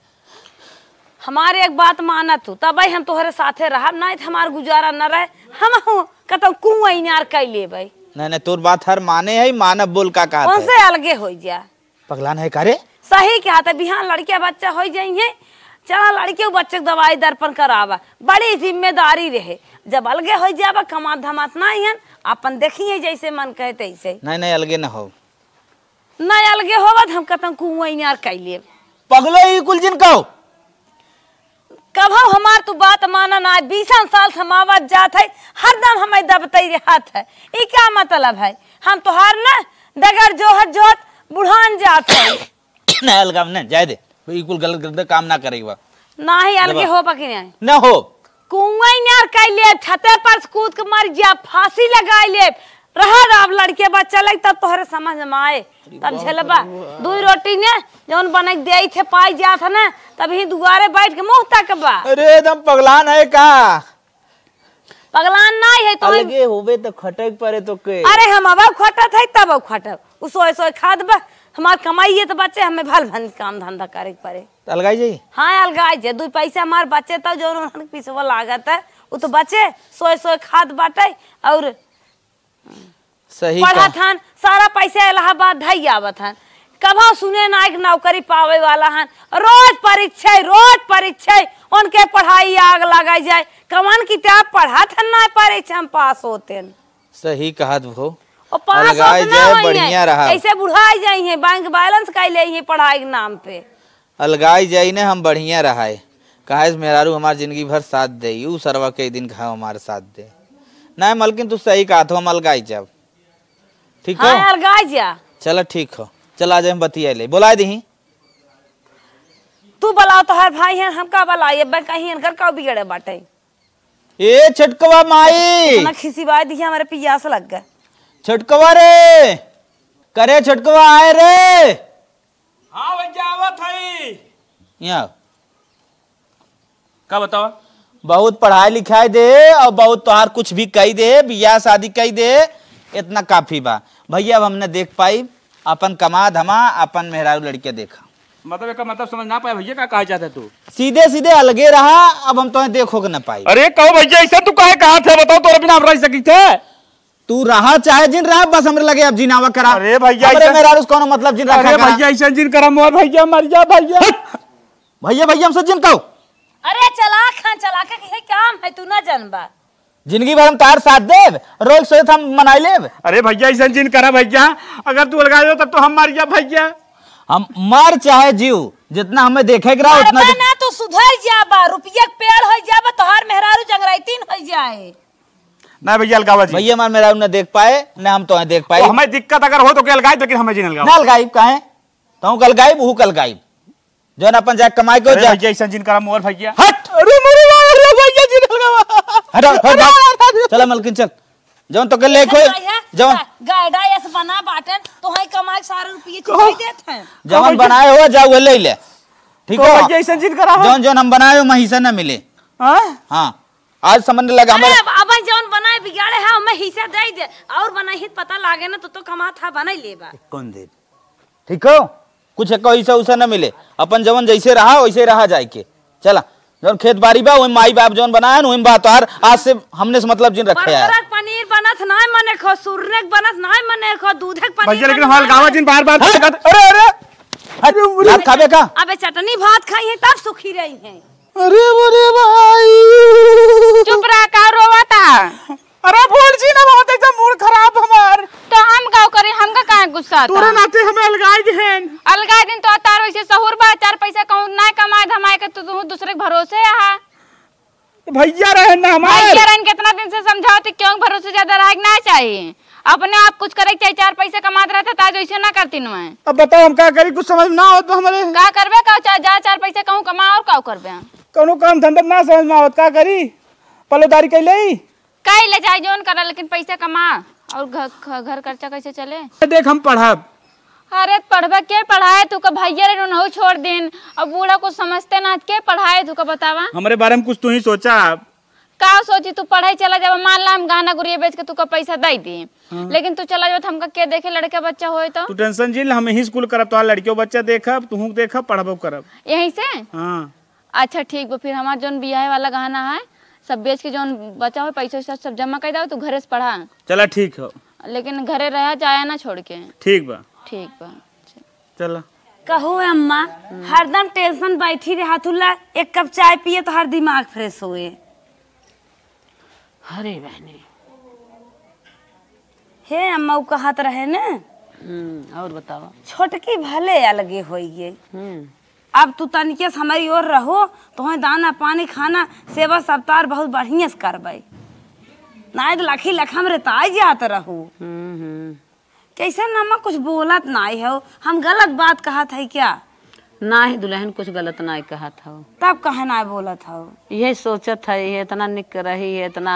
हमारे एक बात माना तू, तबे हम तोहरे साथे रहब, नाहीं तो हमार गुजारा न रहे। हम हूँ कतौ कुआं इनार कइ लेबै। नहीं, नहीं, तोर बात हर माने है, मानब, बोल का कहत है? उनसे अलगे हो जा। पगलान है का रे? सही कहत है, बिहान लड़किया बच्चा हो जाइए, चला लड़के बच्चे के दवाई दर्पण करावा, बड़ी जिम्मेदारी रहे। जब अलगे हो जाबा, कमात धमात नाहीं हन, अपन देखिए जैसे मन कहे तैसे। नहीं, नहीं, अलगे न हो। ना अलगे होबा त हम कतौ कुआं इनार कइ लेब। पगलो ई कुल जिन कहो। कभौ हमार तू बात माना ना, बीसन साल से हम आवत जात है, हरदम हमें दबतई रहत है। ई का मतलब है? हम तोहार ना डगर जोहत जोहत बुढ़ान जात है। ना, अलगाव ना, जाए दे। ई कुल गलत, गलत काम ना करे के बा। नाही, अलगे जब हो बाकी नाही। ना हो। कुआं इनार कइ ले, छते पर से कूद के मर जा, फांसी लगाइ ले। रहा, रहा, अब लड़के बच्चा लग, तब तोहरे समझ में आए, अरे तब बाप झेलबा। रे बाप। दुइ रोटी ने जौन बने के देई थे, पाई जात है ना, तब ही दुआरे बैठ के मुंह तकबा। अरे, एकदम पगलान है का? पगलान नाही है तो हम अलगे होबे तो खटे के परे तो के। अरे, हम अब खटत है, तब अब खटब। उ सोए सोए खात बा, हमार कमाइए तो बचे, हमें भल भन काम धंधा करे के परे। तो अलगाई जाई? हाँ, अलगाई जाई। दुइ पैसा हमार बचे तो जौन उन्हन के पिसवा लागत है, उ तो बचे, सोए सोए खात बाटे। और सही पढ़त कहा। हन, सारा पैसा इलाहाबाद धई आवत हन। कभो सुने ना एक नौकरी पावे वाला हन। रोज परीक्षा, रोज परीक्षा, उनके पढ़ाई आग लगाई जाए। कवन किताब पढ़त हन, ना परीक्षा में पास होते हन। सही कहत भो। और पास अलगाए होत ना जाए, होई बढ़िया हैं। रहा। ऐसे बुढ़ाई जाई हैं, बैंक बैलेंस कइ ले हैं पढ़ाई के नाम पे। अलगाई जाई ने, हम बढ़िया रहाए। काहे से मेहरारू हमार जिंदगी भर साथ दे, ऊ सरवा कई दिन घाव हमार साथ दे। नाहीं मलकिन, तू सही कहत हो, हम अलगाई जाब। ठीक हो? हाँ, अलगाई जा। चला ठीक हो, चला आज हम बतिया ले, बोलाए दही। तू बुलाओ, तोहार भाई हैं, हम का बुलाई, अब कहीं इनकर का बिगड़े बाटे। ए छोटकवा माई। इतना खिसिवाए दिया, हमारे पियास लग गए। छोटकवा रे, करे छोटकवा आए रे। हाँ भैया, आवत हई। यहाँ। का बतावा? बहुत पढ़ाई लिखाई दे और बहुत तोहार कुछ भी कही दे, बियाह शादी कही दे, इतना काफी बा। भैया, अब हम न देख पाई, अपन कमा धमा, अपन मेहरारू लड़के देखा। मतलब, एकर मतलब समझ ना पाए भैया, का कहा चाहत है तू? सीधे सीधे अलगे रहा, अब हम तोहे देखो के न पाई। अरे कहो भैया, ऐसा तू काहे कहा थे? बताओ, तोरे बिना हम रह सकी थे? तू रहा चाहे जिन रहा, बस हमरे लगे अब जिनावा करा। अरे भैया, हमरे ऐसा मेहरारू से कौनो मतलब जिन रखा अरे करा। भैया, ऐसा जिन करा, मोर भैया मर जा भैया। हट! भैया, भैया, हमसे जिन कहो। अरे चला खान, चला के यही काम है, तू ना जानबा। जिंदगी भर हम तार साथ देब, रोज सोचत हम मनाई लेब। अरे भैया, ऐसा जिन करा भैया, अगर तू अलगा जाओ तब तो हम मर जा भैया। हम मर चाहे जीव, जितना हमें देखे के रहा उतना मरबा ना तो सुधर जाबा, रुपया के पेड़ हो जाबा, तोहार मेहरारू जंगराइतीन हो जाए। ना भैया, अलगावा जी। भैया, हमार मेहरारू ना देख पाए, ना हम तोहे देख पाए। तो हमें दिक्कत अगर हो तो के अलगाई, लेकिन हमें जी ना अलगावा। ना अलगाई, काहे? तहूँ के अलगाई, उहू के अलगाई। जौन अपन जाए कमाई को अरे जा। भैया, ऐसा जिन करा मोर भैया। हट! अरे मोरे बाबा रे भैया जी, अलगावा। हट, हट, हट, हट। अरे, अरे, अरे। चला मलकिन, चल। जौन तो के ले कोई, अच्छा भैया, जौन गा-, गाड़ा ऐसे बना बाटन, तो है कमाई सारे रुपये कहो। चुकाई देत हैं। जौन भैया। बनाए हो, जाओ, वो ले ले। ठीक कहो हो? भैया, ऐसा जिन करा हो। जौन, जौन हम बनाए हो, वहीं से ना मिले। हाँ? हाँ। आज समझ लगा अरे, हमारे अब, अब जौन बनाए बिगाड़े है, हमें हिस्सा दे दे। और बनाई ही पता लागे ना, तो, तो कमा था, बनाई लेबा। कौन दे? ठीक हो? कुछ एको हिस्सा उसा न मिले। अपन जवन जैसे रहा, वैसे रहा जाए के। चला, जौन खेत बाड़ी बा, वही माई बाप जौन बनाए न, वही बा तोहार। आज से हमने से मतलब जिन रखे यार। बरगरक पनीर बनत नाय मने खो, सुरनेक बनत नाय मने खो, दूधक पनीर भैया, लेकिन बनत हमारे नाय गाँव मने जिन बार बार हट! अरे, अरे! हट! अरे, अरे! भात खाबे का? अबे चटनी भात खाई है, तब सुखी रही है। अरे, बोले भाई। चुप रहा, का रोवा था? अरे भौजी ना, बहुत एकदम मूड खराब हमार। तो हम का करी, हमका काहे गुस्सा आता? तोरे नाते हमें अलगाई देहेन। अलगाई दिन तो तार वैसे सहूर बा, चार पैसा कहूँ ना कमाए धमाए के तू, तू दूसरे के भरोसे आहा। तो भैया रहे ना हमार। भैया रहन कितना दिन से समझावत ही, क्यों भरोसे ज्यादा रहे के ना चाहिए। अपने आप कुछ करे के चाहिए, चार पैसा कमात रहता तो आज वैसे ना करती नु। अब बताओ हम का करी, कुछ समझ में ना आवत बा हमरे। का करबे का, चाहे जा चार पैसा कहूँ कमा और का करबे? कौनो काम धंधा ना समझ में आवत, का करी? पलोदारी कैले ही? कई ले चाहे जौन करा, लेकिन पैसा कमा और घ-, घ-, घर खर्चा कैसे चले? देख, हम पढ़ब। अरे, पढ़बे के पढ़ाए? तू का भैया रे, उनहु छोड़ दिन। अब बूढ़ा कुछ समझते ना, के पढ़ाए तू का, बतावा? हमरे बारे में कुछ तू ही सोचा। का सोची, तू पढ़ाई चला जाबा, मान ला हम गहना गुरिया बेच के तू का पैसा दे दी, हाँ। लेकिन तू चला जाबा तो हमका के देखे, लड़का बच्चा होए तो? तू tension जिन ले, हम यहीं school करब, तोहार लड़कियों बच्चा देखब, तुहूँ देखब, पढ़बो करब। यहीं से? हाँ। अच्छा ठीक बा, फिर हमार जौन बियाहे वाला गहना है, सब बेच के जौन बचा हो पैसा वैसा सब जमा कर दो, तू घरे से पढ़ा। चला ठीक हो। लेकिन घरे रहा, जाया ना छोड़ के। ठीक बा। ठीक बा। चला। कहो अम्मा, हरदम tension बैठी रहा तू ला, एक कप चाय पिए तो हर दिमाग fresh होए। अरे बहनी। हे अम्मा, उ कहत रहे न। हम्म, और बतावा। छोटकी भले अलगे होई गई। हम्म। अब तू तनिके से हमारी ओर रहो, तोहे दाना पानी खाना सेवा सत्कार बहुत बढ़िया से करबे। नाहीं तो लखी लखम रे ताई जात रहू। हम्म, हम्म। कैसे अम्मा कुछ बोलत नाहीं हो, हम गलत बात कहत है क्या? नाही दुलहिन, कुछ गलत नाही कहत हौ। तब काहे नाही बोलत हौ? यही सोचत है, ये इतना निक रही है, इतना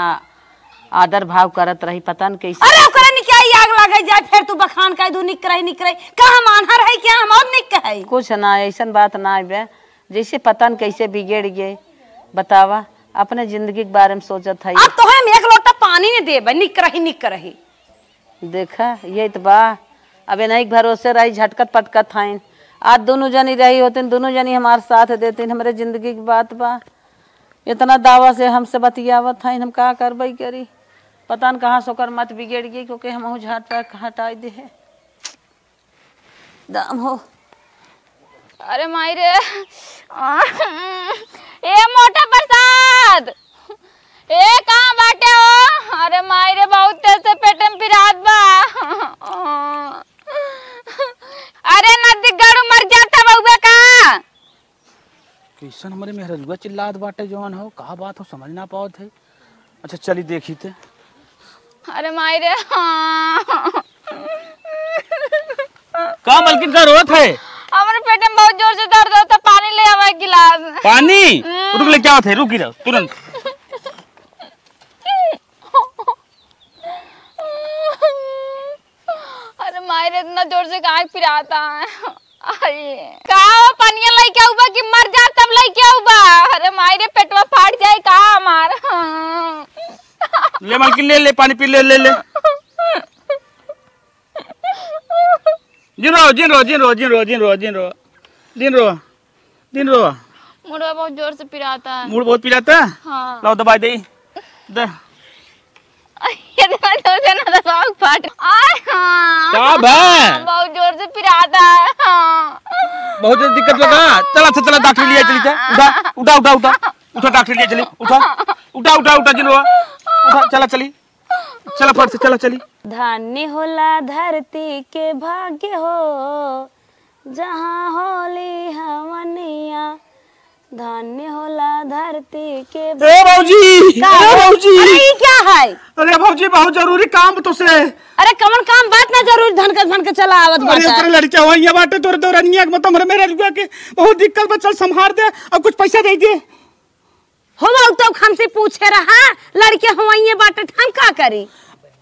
आदर भाव करत रही, पता न कैसे। अरे ओकरे निकिया आग लागे जाए, फिर तू बखान कइ दू निक रही, निक रही। का हम आन्हर है क्या? हम और निक है। कुछ ना, ऐसन बात ना बे। जैसे पता न कैसे बिगड़ गए, बतावा, अपने जिंदगी के बारे में सोचत है। अब तोहे हम एक लोटा पानी न देबे, निक रही, निक रही। देखा, ये त बा। अब एनही के भरोसे रही, झटकत पटकत हईन। आज दुनू जनी रही होतिन, दुनू जनी हमार साथ देतिन, हमरे जिंदगी के बात बा। इतना दावा से हमसे बतियावत हईन, हम का करबई करी? पता न कहाँ से ओकर मत बिगड़ गई, क्योंकि हमहू झाट पाक हटाई दे है। दाम हो। अरे माई रे। ए मोटा प्रसाद, ए कहाँ बाटे हो? अरे माई रे, बहुत तेज से पेट में पिरात बा। अरे नदी गड़ू मर जाता बउबे का। कैसन हमरे मेहररुआ चिल्लात बाटे जवन हो, का बात हो समझ ना पावत है। अच्छा चली देखी ते। अरे माई रे, हाँ। का मलकिन का रोत है? हमरे पेट में बहुत जोर से दर्द होता, पानी ले आवा एक गिलास। पानी? हम्म। रुक, लेके आवत है, रुकी रहो तुरंत। अरे माई रे, इतना जोर से काहे पिराता है? अरे का हो, पनिया लइके आउबा कि मर जा तब लइके आउबा? अरे माई रे, पेटवा फाट जाए का हमार? ले मालकिन, ले, ले, पानी पी, ले, ले, ले। जिन रहो, जिन रहो, जिन रहो। मुड़वा बहुत जोर से पिराता है। मुड़ बहुत पिराता है? हाँ। लाओ दवाई दे। दे। इतना जोर से ना दबाओ, फाट। आय हाँ। का बा? बहुत जोर से पिराता है। हाँ। बहुत जोर दिक्कत बा का? चला, चला, चला, डॉक्टर लिया चली, चल। उठा, उठा, उठा, उठा। उठा, डॉक्टर लिया चली, उठा। उठा, उठा, उठा, जिन रहो। उठा, चला, चली। चला, फट से, चला, चली। धन्य होला धरती के भाग्य हो, जहाँ होली हमनिया, धन्य होला धरती के ए भौजी, का ए हो? भौजी। अरे, ई का है? अरे भौजी, बहुत जरूरी काम तो से। अरे, कवन काम? बात ना जरूरी, धन के, धन के चला आवत अरे, बाटा। ओकरे लड़के हो, ये बाटे तोरे दौरनिया के, मतलब, हमरे मेरे लड़का के बहुत दिक्कत बा, चल संभार दे और कुछ पैसा दे दे। हो, उ तो हमसे पूछे रहा, लड़के हो, ये बाटे, हम का करी?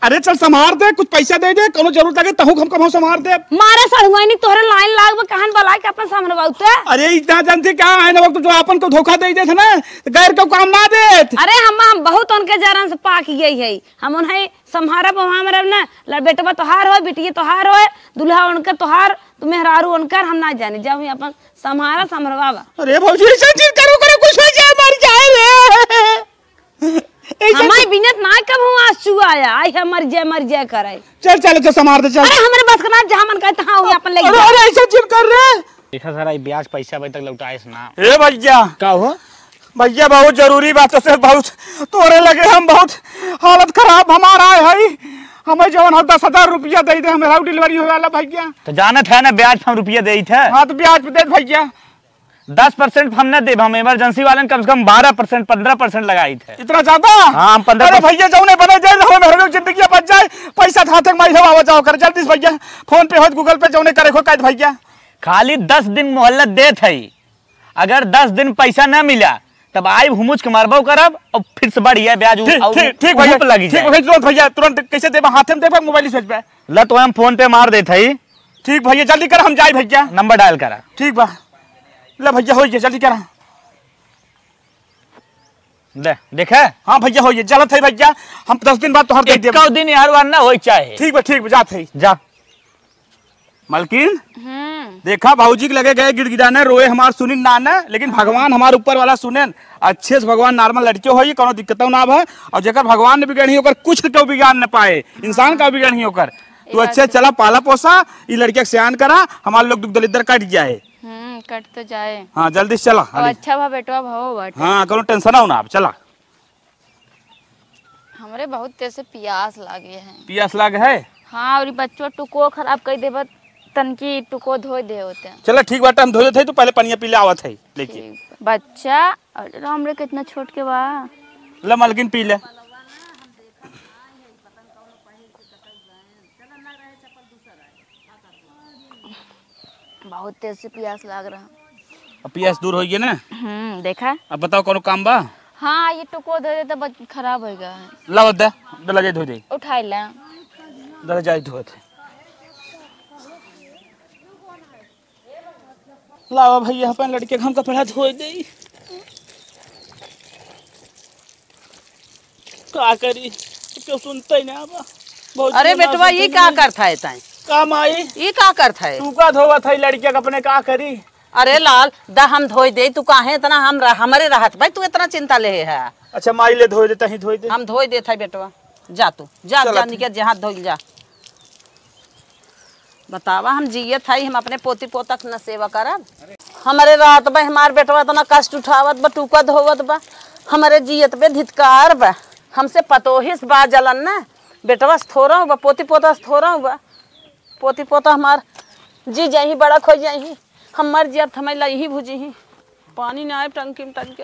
अरे चल संभार दे, कुछ पैसा दे दे, कौनो जरूरत लगे तहू हम कबहू संभार दे। मारे सड़ुआइनी तोहरे लाइन लाग बा, कहन बलाय के अपन संभरवाऊ ते। अरे इतना जानते क्या है ना, वक्त जो आपन को धोखा दे देत है ना, तो गैर को काम ना देत। अरे हम, हम बहुत उनके जरन से पाक गई है, हम उन्हें संभारब, हम रब ना, ल-, बेटवा तोहार होय, बिटिया तोहार होय, दुल्हा उनकर तोहार, तू मेहरारू उनकर, हम ना जाने, जाओ ही अपन संभारा, संभरवावा। अरे भौजी, ऐसा चीज करो, करो, कुछ हो जाए, मर जाए रे। ऐसा हमारे चीज बिनत ना कब हुआ आंसू आया, आई है मर जाए, मर जाए करे। चल, चल, चल, संभार दे, चल। अरे, हमरे बस का ना, जहाँ मन कहता, हाँ, हुई अपन ले अरे, जा। अरे, ऐसा चीज कर रे। देखा सारा, ये ब्याज पैसा अभी तक लौटाए से ना। ए भैया। का हो? भैया, बहुत जरूरी बात से बहुत तोरे लगे हम बहुत हालत खराब हमार आए हई। हमें जवन हो दस हजार रुपया दे दे, हमें हाउ डिलीवरी होवे वाला भैया। तो जानत है ना, ब्याज पे हम रुपया देइत है। हाँ, तो ब्याज पे दे भैया। दस परसेंट हम ना देब, हम इमरजेंसी वालन कम से कम बारह परसेंट, पन्द्रह परसेंट लगाइत है। इतना ज्यादा? हाँ, हम पन्द्रह अरे परसेंट। भैया, जौने बने जाए, हमें मेहरारू जिंदगी बच जाए, पैसा था तक माई आवा जाओ कर, जल्दी से भैया, फोन पे होत, गूगल पे, जौने करे खो, काट भैया। खाली दस दिन मोहलत देत है, अगर दस दिन पैसा ना मिला, तब आइब हुमुच के मारबो करब और फिर से बढ़िया ब्याज उ-, ठीक, और ठीक, ठीक भैया, हुप लगी ठीक जाए। भैया, तुरंत भैया, तुरंत कैसे देबा? हाथे में देबा, मोबाइल से भेजबा? ल तो हम फोन पे मार देत हई। ठीक भैया, जल्दी कर, हम जाई भैया। नंबर डायल करा। ठीक बा, ले भैया, हो गया, जल्दी करा। दे, देखे? हाँ भैया, हो गया, जलत है भैया, हम दस दिन बाद तोहर दे देब। एक्को दिन यार वार ना होई चाहे। ठीक बा, ठीक बा, जात है। जा। मलकिन, हम्म। देखा, भौजी के लगे गए गिड़गिड़ाने, रोए हमार सुनिन ना ना, लेकिन भगवान हमार ऊपर वाला सुनेन। अच्छे से भगवान normal लड़के होई, कौनो दिक्कतौ ना भय। और जेकर भगवान ने बिगड़ ही, ओकर कुछ केहू बिगाड़ न पाए, इंसान का बिगड़ ही ओकर। तू ये बात अच्छे है। चला, पाला पोसा, ई लड़के के सयान करा, हमार लोग दुख दलिद्दर कट जाए। हम्म, कट तो जाए। हाँ, जल्दी से चला, और हाली। अच्छा भा बेटवा भव बाटे। हाँ, कौनो tension हो ना, अब चला। हमरे बहुत तेज से पियास लागे है। पियास लागे है? हाँ, और ई बच्चो टुको खराब कर देबा, तनकी टुको धोए दे होते। चला ठीक बाटे, हम धोए थे, तू पहले पनिया पी ले, आवत है लेके। ठीक बा। बच्चा, अरे राम रे, कितना छोट के बा। ले मलकिन पी ले। बहुत तेज से पियास लाग रहा। अब पियास दूर होइ गया ना? हम्म, देखा। अब बताओ, कौनो काम बा? हाँ, ये टुको धो दे तो बच-, खराब होइ गया है। लाओ दे, डला जाए धो दे। उठाई ला। डला जाए धो दे। लावा भैया, अपन लड़के के हम कपड़ा धोए देई। का करी, केहू सुनते ही ना बा। बहुत अरे दिन बेटवा, नाम ई सुनते का नहीं। करत है तैं? का माई? ई का करत है? टूका धोवत है लड़के के अपने, का करी? अरे लाल, दा हम धोए देई, तू काहे इतना हम रह-, हमरे रहत भाई तू इतना चिंता ले है? अच्छा माई ले धोए दे, तहीं धोए दे। हम धोए देत है बेटवा, जा तू, जा, चला जा ठीक। निकल, जा हाथ धोइल जा। बतावा, हम जियत हई, हम अपने पोती पोता के न सेवा करब? हमरे रात बा, हमार बेटवा इतना कष्ट उठावत बा, टूका धोवत बा, हमरे जियत पे धिक्कार बा। हमसे पतोहिस बा जलन न, बेटवा से थोड़ा बा, पोती पोता से थोड़ा बा। पोती पोता हमार जी जाही, बड़ा खोई जाही, हम मर जियब त हमें लइही भुजिही। पानी ना आए टंकी में, टंकी।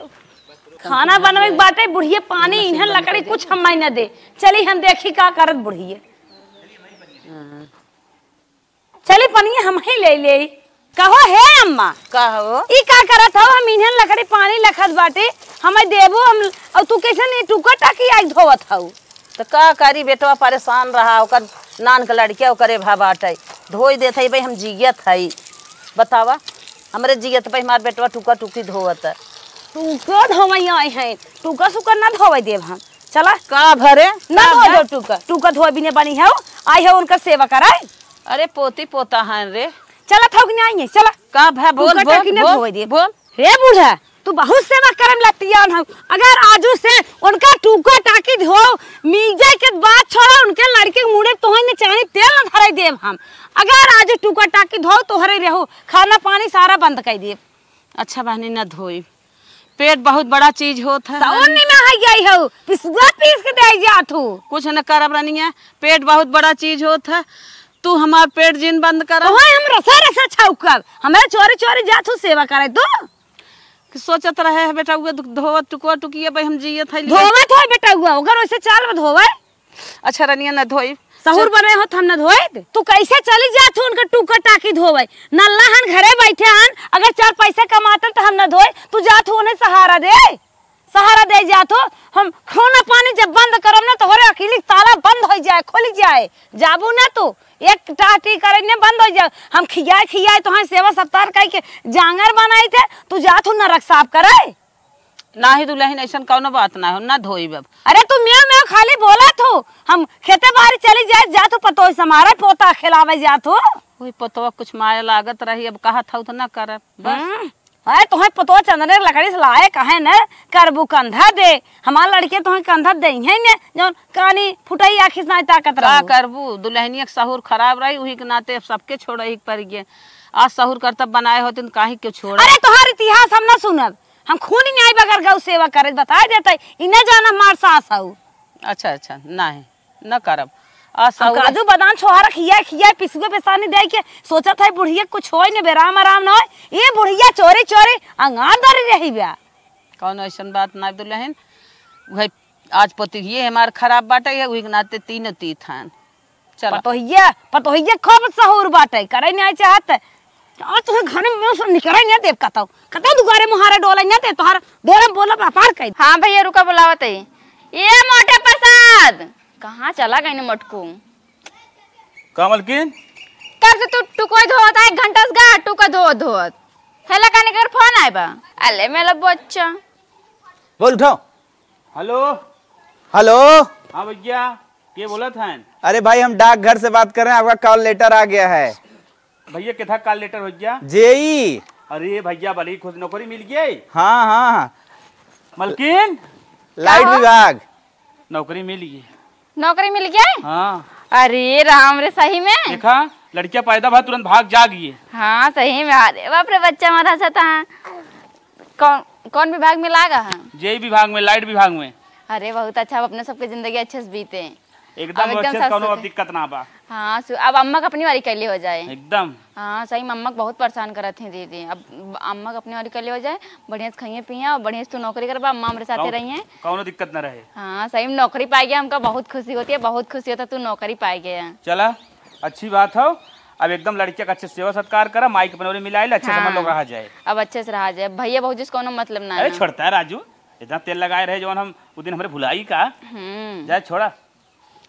खाना बनवे के बाटे, बुढ़िए पानी इन्हें लकड़ी कुछ हम न दे। चली हम देखी का करत बुढ़िए। चली पनिया हम ही ले ले। कहो हे अम्मा, का हो? ई का करत हो? हम इन्हन लकड़ी पानी लखत बाटे, हमें देबो हम, और तू कैसे नहीं टुका टाकी आज धोवत हऊ? तो का करी, बेटवा परेशान रहा, ओकर नान के लड़किया ओकरे भा बाटे, धोई देत हई भाई, हम जियत हई। बतावा, हमरे जियत पे हमार बेटवा टुका टुकी धोवत। टुका धोवई आए हैं, टुका सुका ना धोवे देब हम। चला। का भरे? ना का धो भरे? दो टुका, टुका धोए बिने बनी है, आई है उनकर सेवा कराए। अरे पोती पोता हैं रे। चला थौक नहीं आई है, चला। का भा बोल, टुका बोल, टाकी ना बोल, धोए देब। बोल। हे बूढ़ा, तू बहुत सेवा करे में लतियान हऊ। अगर आजू से उनका टुका टाकी धो, मीजे के बात छोड़ा, उनके लड़के के मुड़े तोहन ने चाहे तेल न धराई देब हम। अगर आजू टुका टाकी धो, तोहरे रहू, खाना पानी सारा बंद कर देब। अच्छा बहनी, न धोई, पेट बहुत बड़ा चीज होत है। सावन में है गई हऊ, पिसुआ पीस के दे जात हूँ। कुछ न करब रनिया, पेट बहुत बड़ा चीज होत है। तू हमार पेट जिन बंद करा। तोहे हम रसा रसा छौकब, हमें चोरी चोरी जात हूँ सेवा करे तू। कि सोचत रहे है बेटा, उहे धोवत टुकुआ टुकिया पे हम जियत है, लेकिन धोवत होय बेटा, उहे ओकर वैसे चाल में धोवे। अच्छा रनिया, न धोई। सहूर चल। बने होत हम न धोइत। तू कैसे चली जात हूँ उनका टुका टाकी धोवे? नल्ला हन घरे बैठे हन, अगर चार पैसा कमाते तो हम न धोए। तू जात हूँ उन्हें सहारा दे, सहारा दे जात हो। हम खाना पानी जब बंद करब ना, तोहरे अकेली ताला बंद हो जाए, खुल जाए। जाबू ना तू, एक टाटी करे ने बंद हो जाए। हम खियाए खियाए तोहरे सेवा सत्कार कई के जांगर बनाई थे, तू जात हो नरक साफ करे। नाही दुलहिन, ऐसन कौनो बात ना हो, ना धोइब अब। अरे तू म्याऊं म्याऊं खाली बोलत हो, हम खेते बाहर चली जाए, जात हो पतोह समारे पोता खिलावे जात हो। वही पतोह कुछ माया लागत रही, अब कहत हो तो ना करब, बस। हम्म। अरे तोहे पतोह चंदने के लकड़ी से लाए कहे न करबू कंधा दे, हमार लड़के तोहे कंधा दे है न, जौन कानी फुटई आँखी से नाई ताकत का रहू। करबू, दुलहनिया के सहूर खराब रही, उही के नाते अब सबके छोड़े ही के पड़ गए। आज सहूर करतब बनाए होते तो काहे क्यों छोड़े? अरे तोहार इतिहास हम ना सुनब, हम खून ही नहीं बगर गौ सेवा करे, बताए देते, इन्हें जाना हमार सास हऊ। अच्छा, अच्छा, नहीं, न करब। आ हम सहूर काजू बादाम छोहारा खिया खिया पिसुए बेसानी दे के सोचत है बुढ़िया कुछ होय ने बेराम आराम न होय। ये बुढ़िया चोरी चोरी अंगार दरी रही बा। कौनो ऐसन बात ना दुलहिन, वही आज पतोहिए हमार खराब बाटे है, वही के नाते तीनों तीत हन। चला। पतोहिया, पतोहिया खूब सहूर बाटे, करे नहीं चाहत। आज तोहे घरे में से निकरे नहीं देब कतौ, कतौ दुआरे मुहारे डोले नहीं देब, तोहार डोले में बोलब अपार कई। हाँ भैया, रुका, बुलावत है। ए मोटे प्रसाद, कहाँ चला गई न मोटकू? का मलकिन? कब से तू टुकोई धोवत है, एक घंटा से गा टुकोई धोवत धोवत। हेला काने कर फोन आए बा। अले मेला बच्चा। बोल उठाओ। हेलो। हेलो। हाँ भैया, के बोलत हैं? अरे भाई, हम डाकघर से बात कर रहे हैं, आपका कॉल लेटर आ गया है। भैया, किथा कॉल लेटर हो गया? जेई। अरे भैया, बड़ी खुश, नौकरी मिल गई? हाँ, हाँ। मलकिन? लाइट का हो? विभाग। नौकरी मिल गई। नौकरी मिल गई? हाँ। अरे राम रे, सही में? देखा, लड़किया पैदा भा तुरंत भाग जाग गई। हाँ, सही में। अरे बाप रे, बच्चा हमारा सा था। कौन, कौन विभाग में लागा है? जेई विभाग में, लाइट विभाग में। अरे बहुत अच्छा, अब अपने सबके जिंदगी अच्छे से बीते। एकदम अब एकदम अच्छे से, साफ कौनो अब सुथरे। दिक्कत ना बा। हाँ, सु-, अब अम्मा का अपनी वाली कैली हो जाए। एकदम। हाँ, सही में अम्मा के बहुत परेशान करत हैं दीदी। अब अम्मा का अपनी वाली कैली हो जाए, बढ़िया से खाइए पिए और बढ़िया से तू नौकरी करबा, अम्मा हमरे साथे कौन-, रहिए। कौनो दिक्कत ना रहे। हाँ, सही में नौकरी पाए गया, हमका बहुत खुशी होती है, बहुत खुशी होता तू नौकरी पाए गया। चला, अच्छी बात हो। अब एकदम लड़किया का अच्छे से सेवा सत्कार करा, माई के अपने ओरे मिलाए ले, अच्छे से हम लोग हाँ। रहा जाए। अब अच्छे से रहा जाए, भैया भौजी से कौनो मतलब ना अरे है। छोड़ता है राजू, इतना तेल लगाए रहे जौन हम उ दिन हमरे भुलाई का। हम्म। जाए छोड़ा।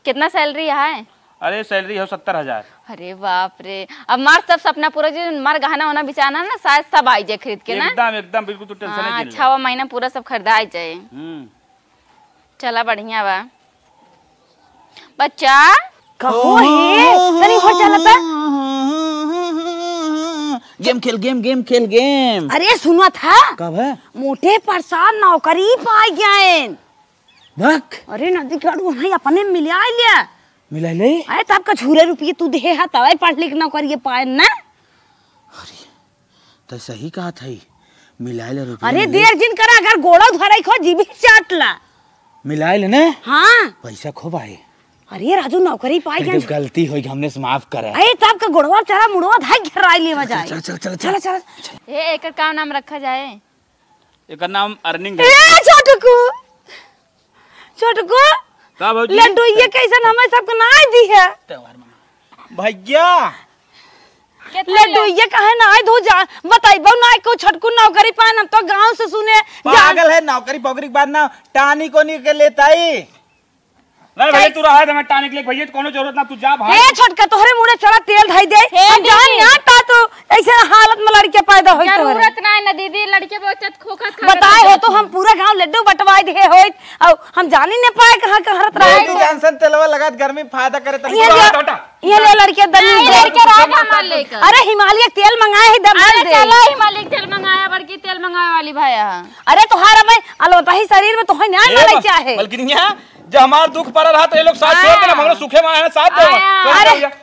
कितना सैलरी है? अरे सैलरी हो सत्तर हजार। अरे बाप रे, अब मार सब सपना पूरा, जो मार गहना वहना बिचाना ना, शायद सब आई जाए खरीद के ना। एकदम, एकदम, बिल्कुल, तू टेंशन हाँ, नहीं ले। छवा महीना पूरा सब खरीदा आई जाए। हम्म। चला, बढ़िया बा। बच्चा। कहो हे, तनी हो चलता। गेम खेल, गेम, गेम खेल, गेम। अरे सुनत हा? कब है? मोटे प्रसाद नौकरी पाई गए। बक। अरे नदी के अड़ू, वहीं अपने मिला लिया। मिला ले? अरे तब का छुरे रुपये तू देहे हा, तब पढ़ लिख नौकरी पाए ना। अरे, त सही कहत हई, मिलाए ले रुपया अरे मिले। देर जिन करा, अगर गोड़ो धरे खो, जीभी चाट ला। मिलाए ले ने? हाँ। पैसा खूब आए। अरे राजू, नौकरी पाई अरे, गन। गलती होई, हमने से माफ करे। अरे तब का गोड़वा चला मुड़वा धाई घेराई लेवा जाए। चल, चल, चल, चल, चल। चला, चला। ए, एकर का नाम रखा जाए? एकर नाम अर्निंग है। ए, छोटकू, छोटकू, का भौजी? लड्डू ये कैसन हमें सबको ना दी है? त्योहार में। भैया। लड्डू ये कहे ना आए धो जा, बताइबो ना को छोटकू नौकरी पान, हम तो गाँव से सुने जान। पागल है, नौकरी पोकरी के बाद ना टानी कोनी के लेता ही। नहीं भैया, तू रहा दे, मैं टानिक लेके भैया, तो कोनो जरूरत ना, तू जा भाई। ए छोटका, तोहरे मुड़े चला तेल धई दे। हे हम जान दीदी। ना ता तू ऐसे हालत में लड़के पैदा होई तोहरे। जरूरत ना है ना दीदी, लड़के बहुत चत खोखा खा बताए हो तो हम पूरा गांव लड्डू बंटवाई दे होई, और हम जानी न पाए कहाँ कहाँ हरत रहे। दीदी जानसन तेलवा लगात गर्मी फायदा करे तनी। ये तू ले, हटा, हटा। ये ले लड़के दनी नहीं, दे। लड़के रहा था हमारे लेकर। अरे हिमालय तेल मंगाए है दम अरे दे। चलो हिमालय तेल मंगाया, बड़की तेल मंगावे वाली भाया। अरे तोहार मैं अलवता ही शरीर में तोहे न्याय ए मारे बा-, चाहे। बल्कि नहीं है, जब हमार दुख पड़ा रहा तो ये लोग साथ छोड़ देना, आया। मगर सुखे में आया साथ दे। आया। चल, अरे, चल, चल।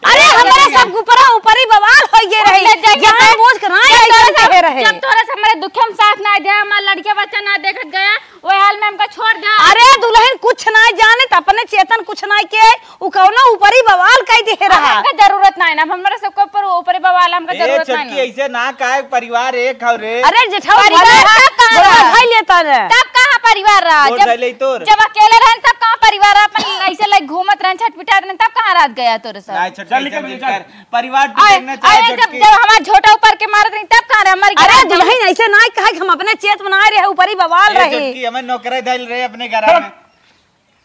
अरे, ए, हमारे सब ऊपरा ऊपरी बवाल हो गए रहे। ले जाइए। जहाँ बोझ के ना जब आई तोरे सब, कहे रहे। जब तोरे सब हमारे दुखे में साथ ना दे, हमार लड़के बच्चा ना देखत गया, वो हाल में हमका छोड़ दे। अरे दुल्हन कुछ ना जाने, त अपने चेतन कुछ ना के, उ कौनो ऊपरी बवाल कह दे अब रहा। हमका जरूरत ना है ना, अब हमारे सबके ऊपर ऊपरी बवाल हमका ए, जरूरत ना है छोटकी, ना। ऐसे ना काहे, परिवार एक हौ रे। अरे जेठवा परिवार भले तब कहाँ बड़ा रहा? भाई लेता रे। तब कहाँ परिवार रहा? गोड़ जब, धइले तोर। जब अकेले रहन तब कहाँ परिवार रहा? अपन ऐसे लाइक घूमत रहन, छटपिटात रहन, तब कहाँ रात गया तोरे सब? नहीं, छोटकी, चल निकल, चल, चल। निकल। परिवार अरे, टूटना चाहे अरे, जब, छोटकी। जब हमार झोटा ऊपर के मारत रही तब कहाँ रहे? हमारी अरे दुल्हन ऐसे ना कहा कि हम अपने चेत बनाए रहे, ऊपरी बवाल ए, रहे। छोटकी, हमें नौकरी धइल रहे अपने घर में।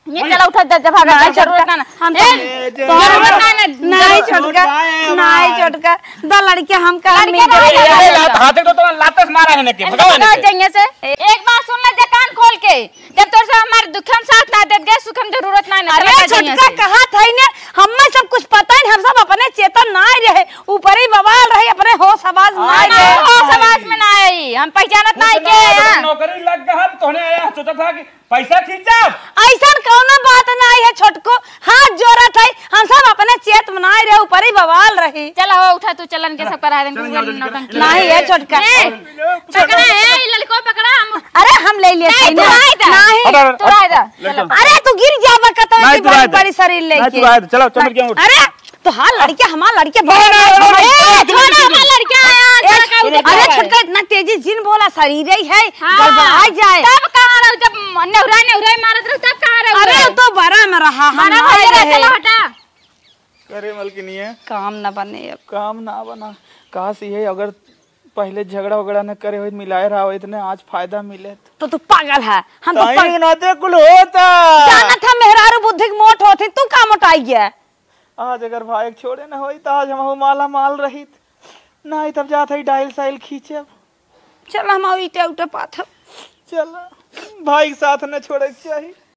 ये चला उठा, जा, जा, भागा, नहीं, जरूरत छोटका, ना, ना। हम ए, तो जरूरत ना, ना, नहीं, नहीं, छोटका, छोटका है नहीं, हमार। छोटका, दो लड़के हम का लड़के मिल रहे गए। हैं। अरे, लात, हाथे तो, तो लात से मारा है ना के, भगाओ भगाओ इनके। जइया से। एक बात सुन ले, जा कान खोल के, जब तोर से हमार दुख हम साथ ना देत गए, सुख हम जरूरत ना, ना, अरे, चला जा जइया छोटका से। कहा था ही ने, हमें सब कुछ पता है, हम सब अपने चेतन ना रहे, ऊपरी बवाल रहे, अपने होश आवाज ना हाँ, रहे। होश आवाज में ना आई, हम पहचानत ना आई कुछ के ना, हैं। नौकरी लग गया, हम तोहने आया, सोचा था कि पैसा खींचब? ऐसन कौनो बात नाई है छोटको, हाथ जोड़त है, हम सब अपने चेत में नाई रहे, ऊपरी बवाल रही। चला हो, उठा तू, चलन के सब करा देन, चल, तू चल, नौटंकी चल। नाई है छोटका। ए, पकड़ा, ए, लड़को पकड़ा, हम अरे हम ले लिए नहीं, थे तू ना। आए जा। नहीं। हट, हट, तू हट। आए जा। लड़को। अरे तू गिर जाबा का तो नहीं, ऐसी तू बड़ी, आए जा। बड़ी शरीर नहीं, लेके। तू आए जा। चलो, चल, लड़के उठ। अरे तो हाँ, लड़के, हमार लड़के बहुत नहीं, नहीं, नहीं, ए, नहीं, छोड़ा, नहीं, हमार लड़के आया, ए, छोड़ा, का उधर अरे है? छोटका, इतना तेजी जिन बोला, शरीर ही है, हाँ, गड़बड़ा जाए। तब कहाँ रहो, जब नेहुराई, नेहुराई मारत रहो, तब कहाँ रहो? अरे, वो तो बड़ा में रहा, हम बड़ा ना भैया रहे। चलो, हटा। अरे, मलकिनिया। काम ना बने अब। काम ना बना। काश, ये अगर पहले झगड़ा वगड़ा न करे होइत, मिलाए रहा होइत, इतने आज फायदा मिले। तो तू पागल है, हम तो ताई पग- नाते कुल होता। जानत है, मेहरारू बुद्धि के मोट होत है, तू का मोटाई गया? आज अगर भाई के छोड़े न होई, त आज हम माला माल रहित। नाही तब जात हई डाइल साइल खींचब। चल, हम ईटा उटा पाथब। चल, भाई के साथ न छोड़े के चाही।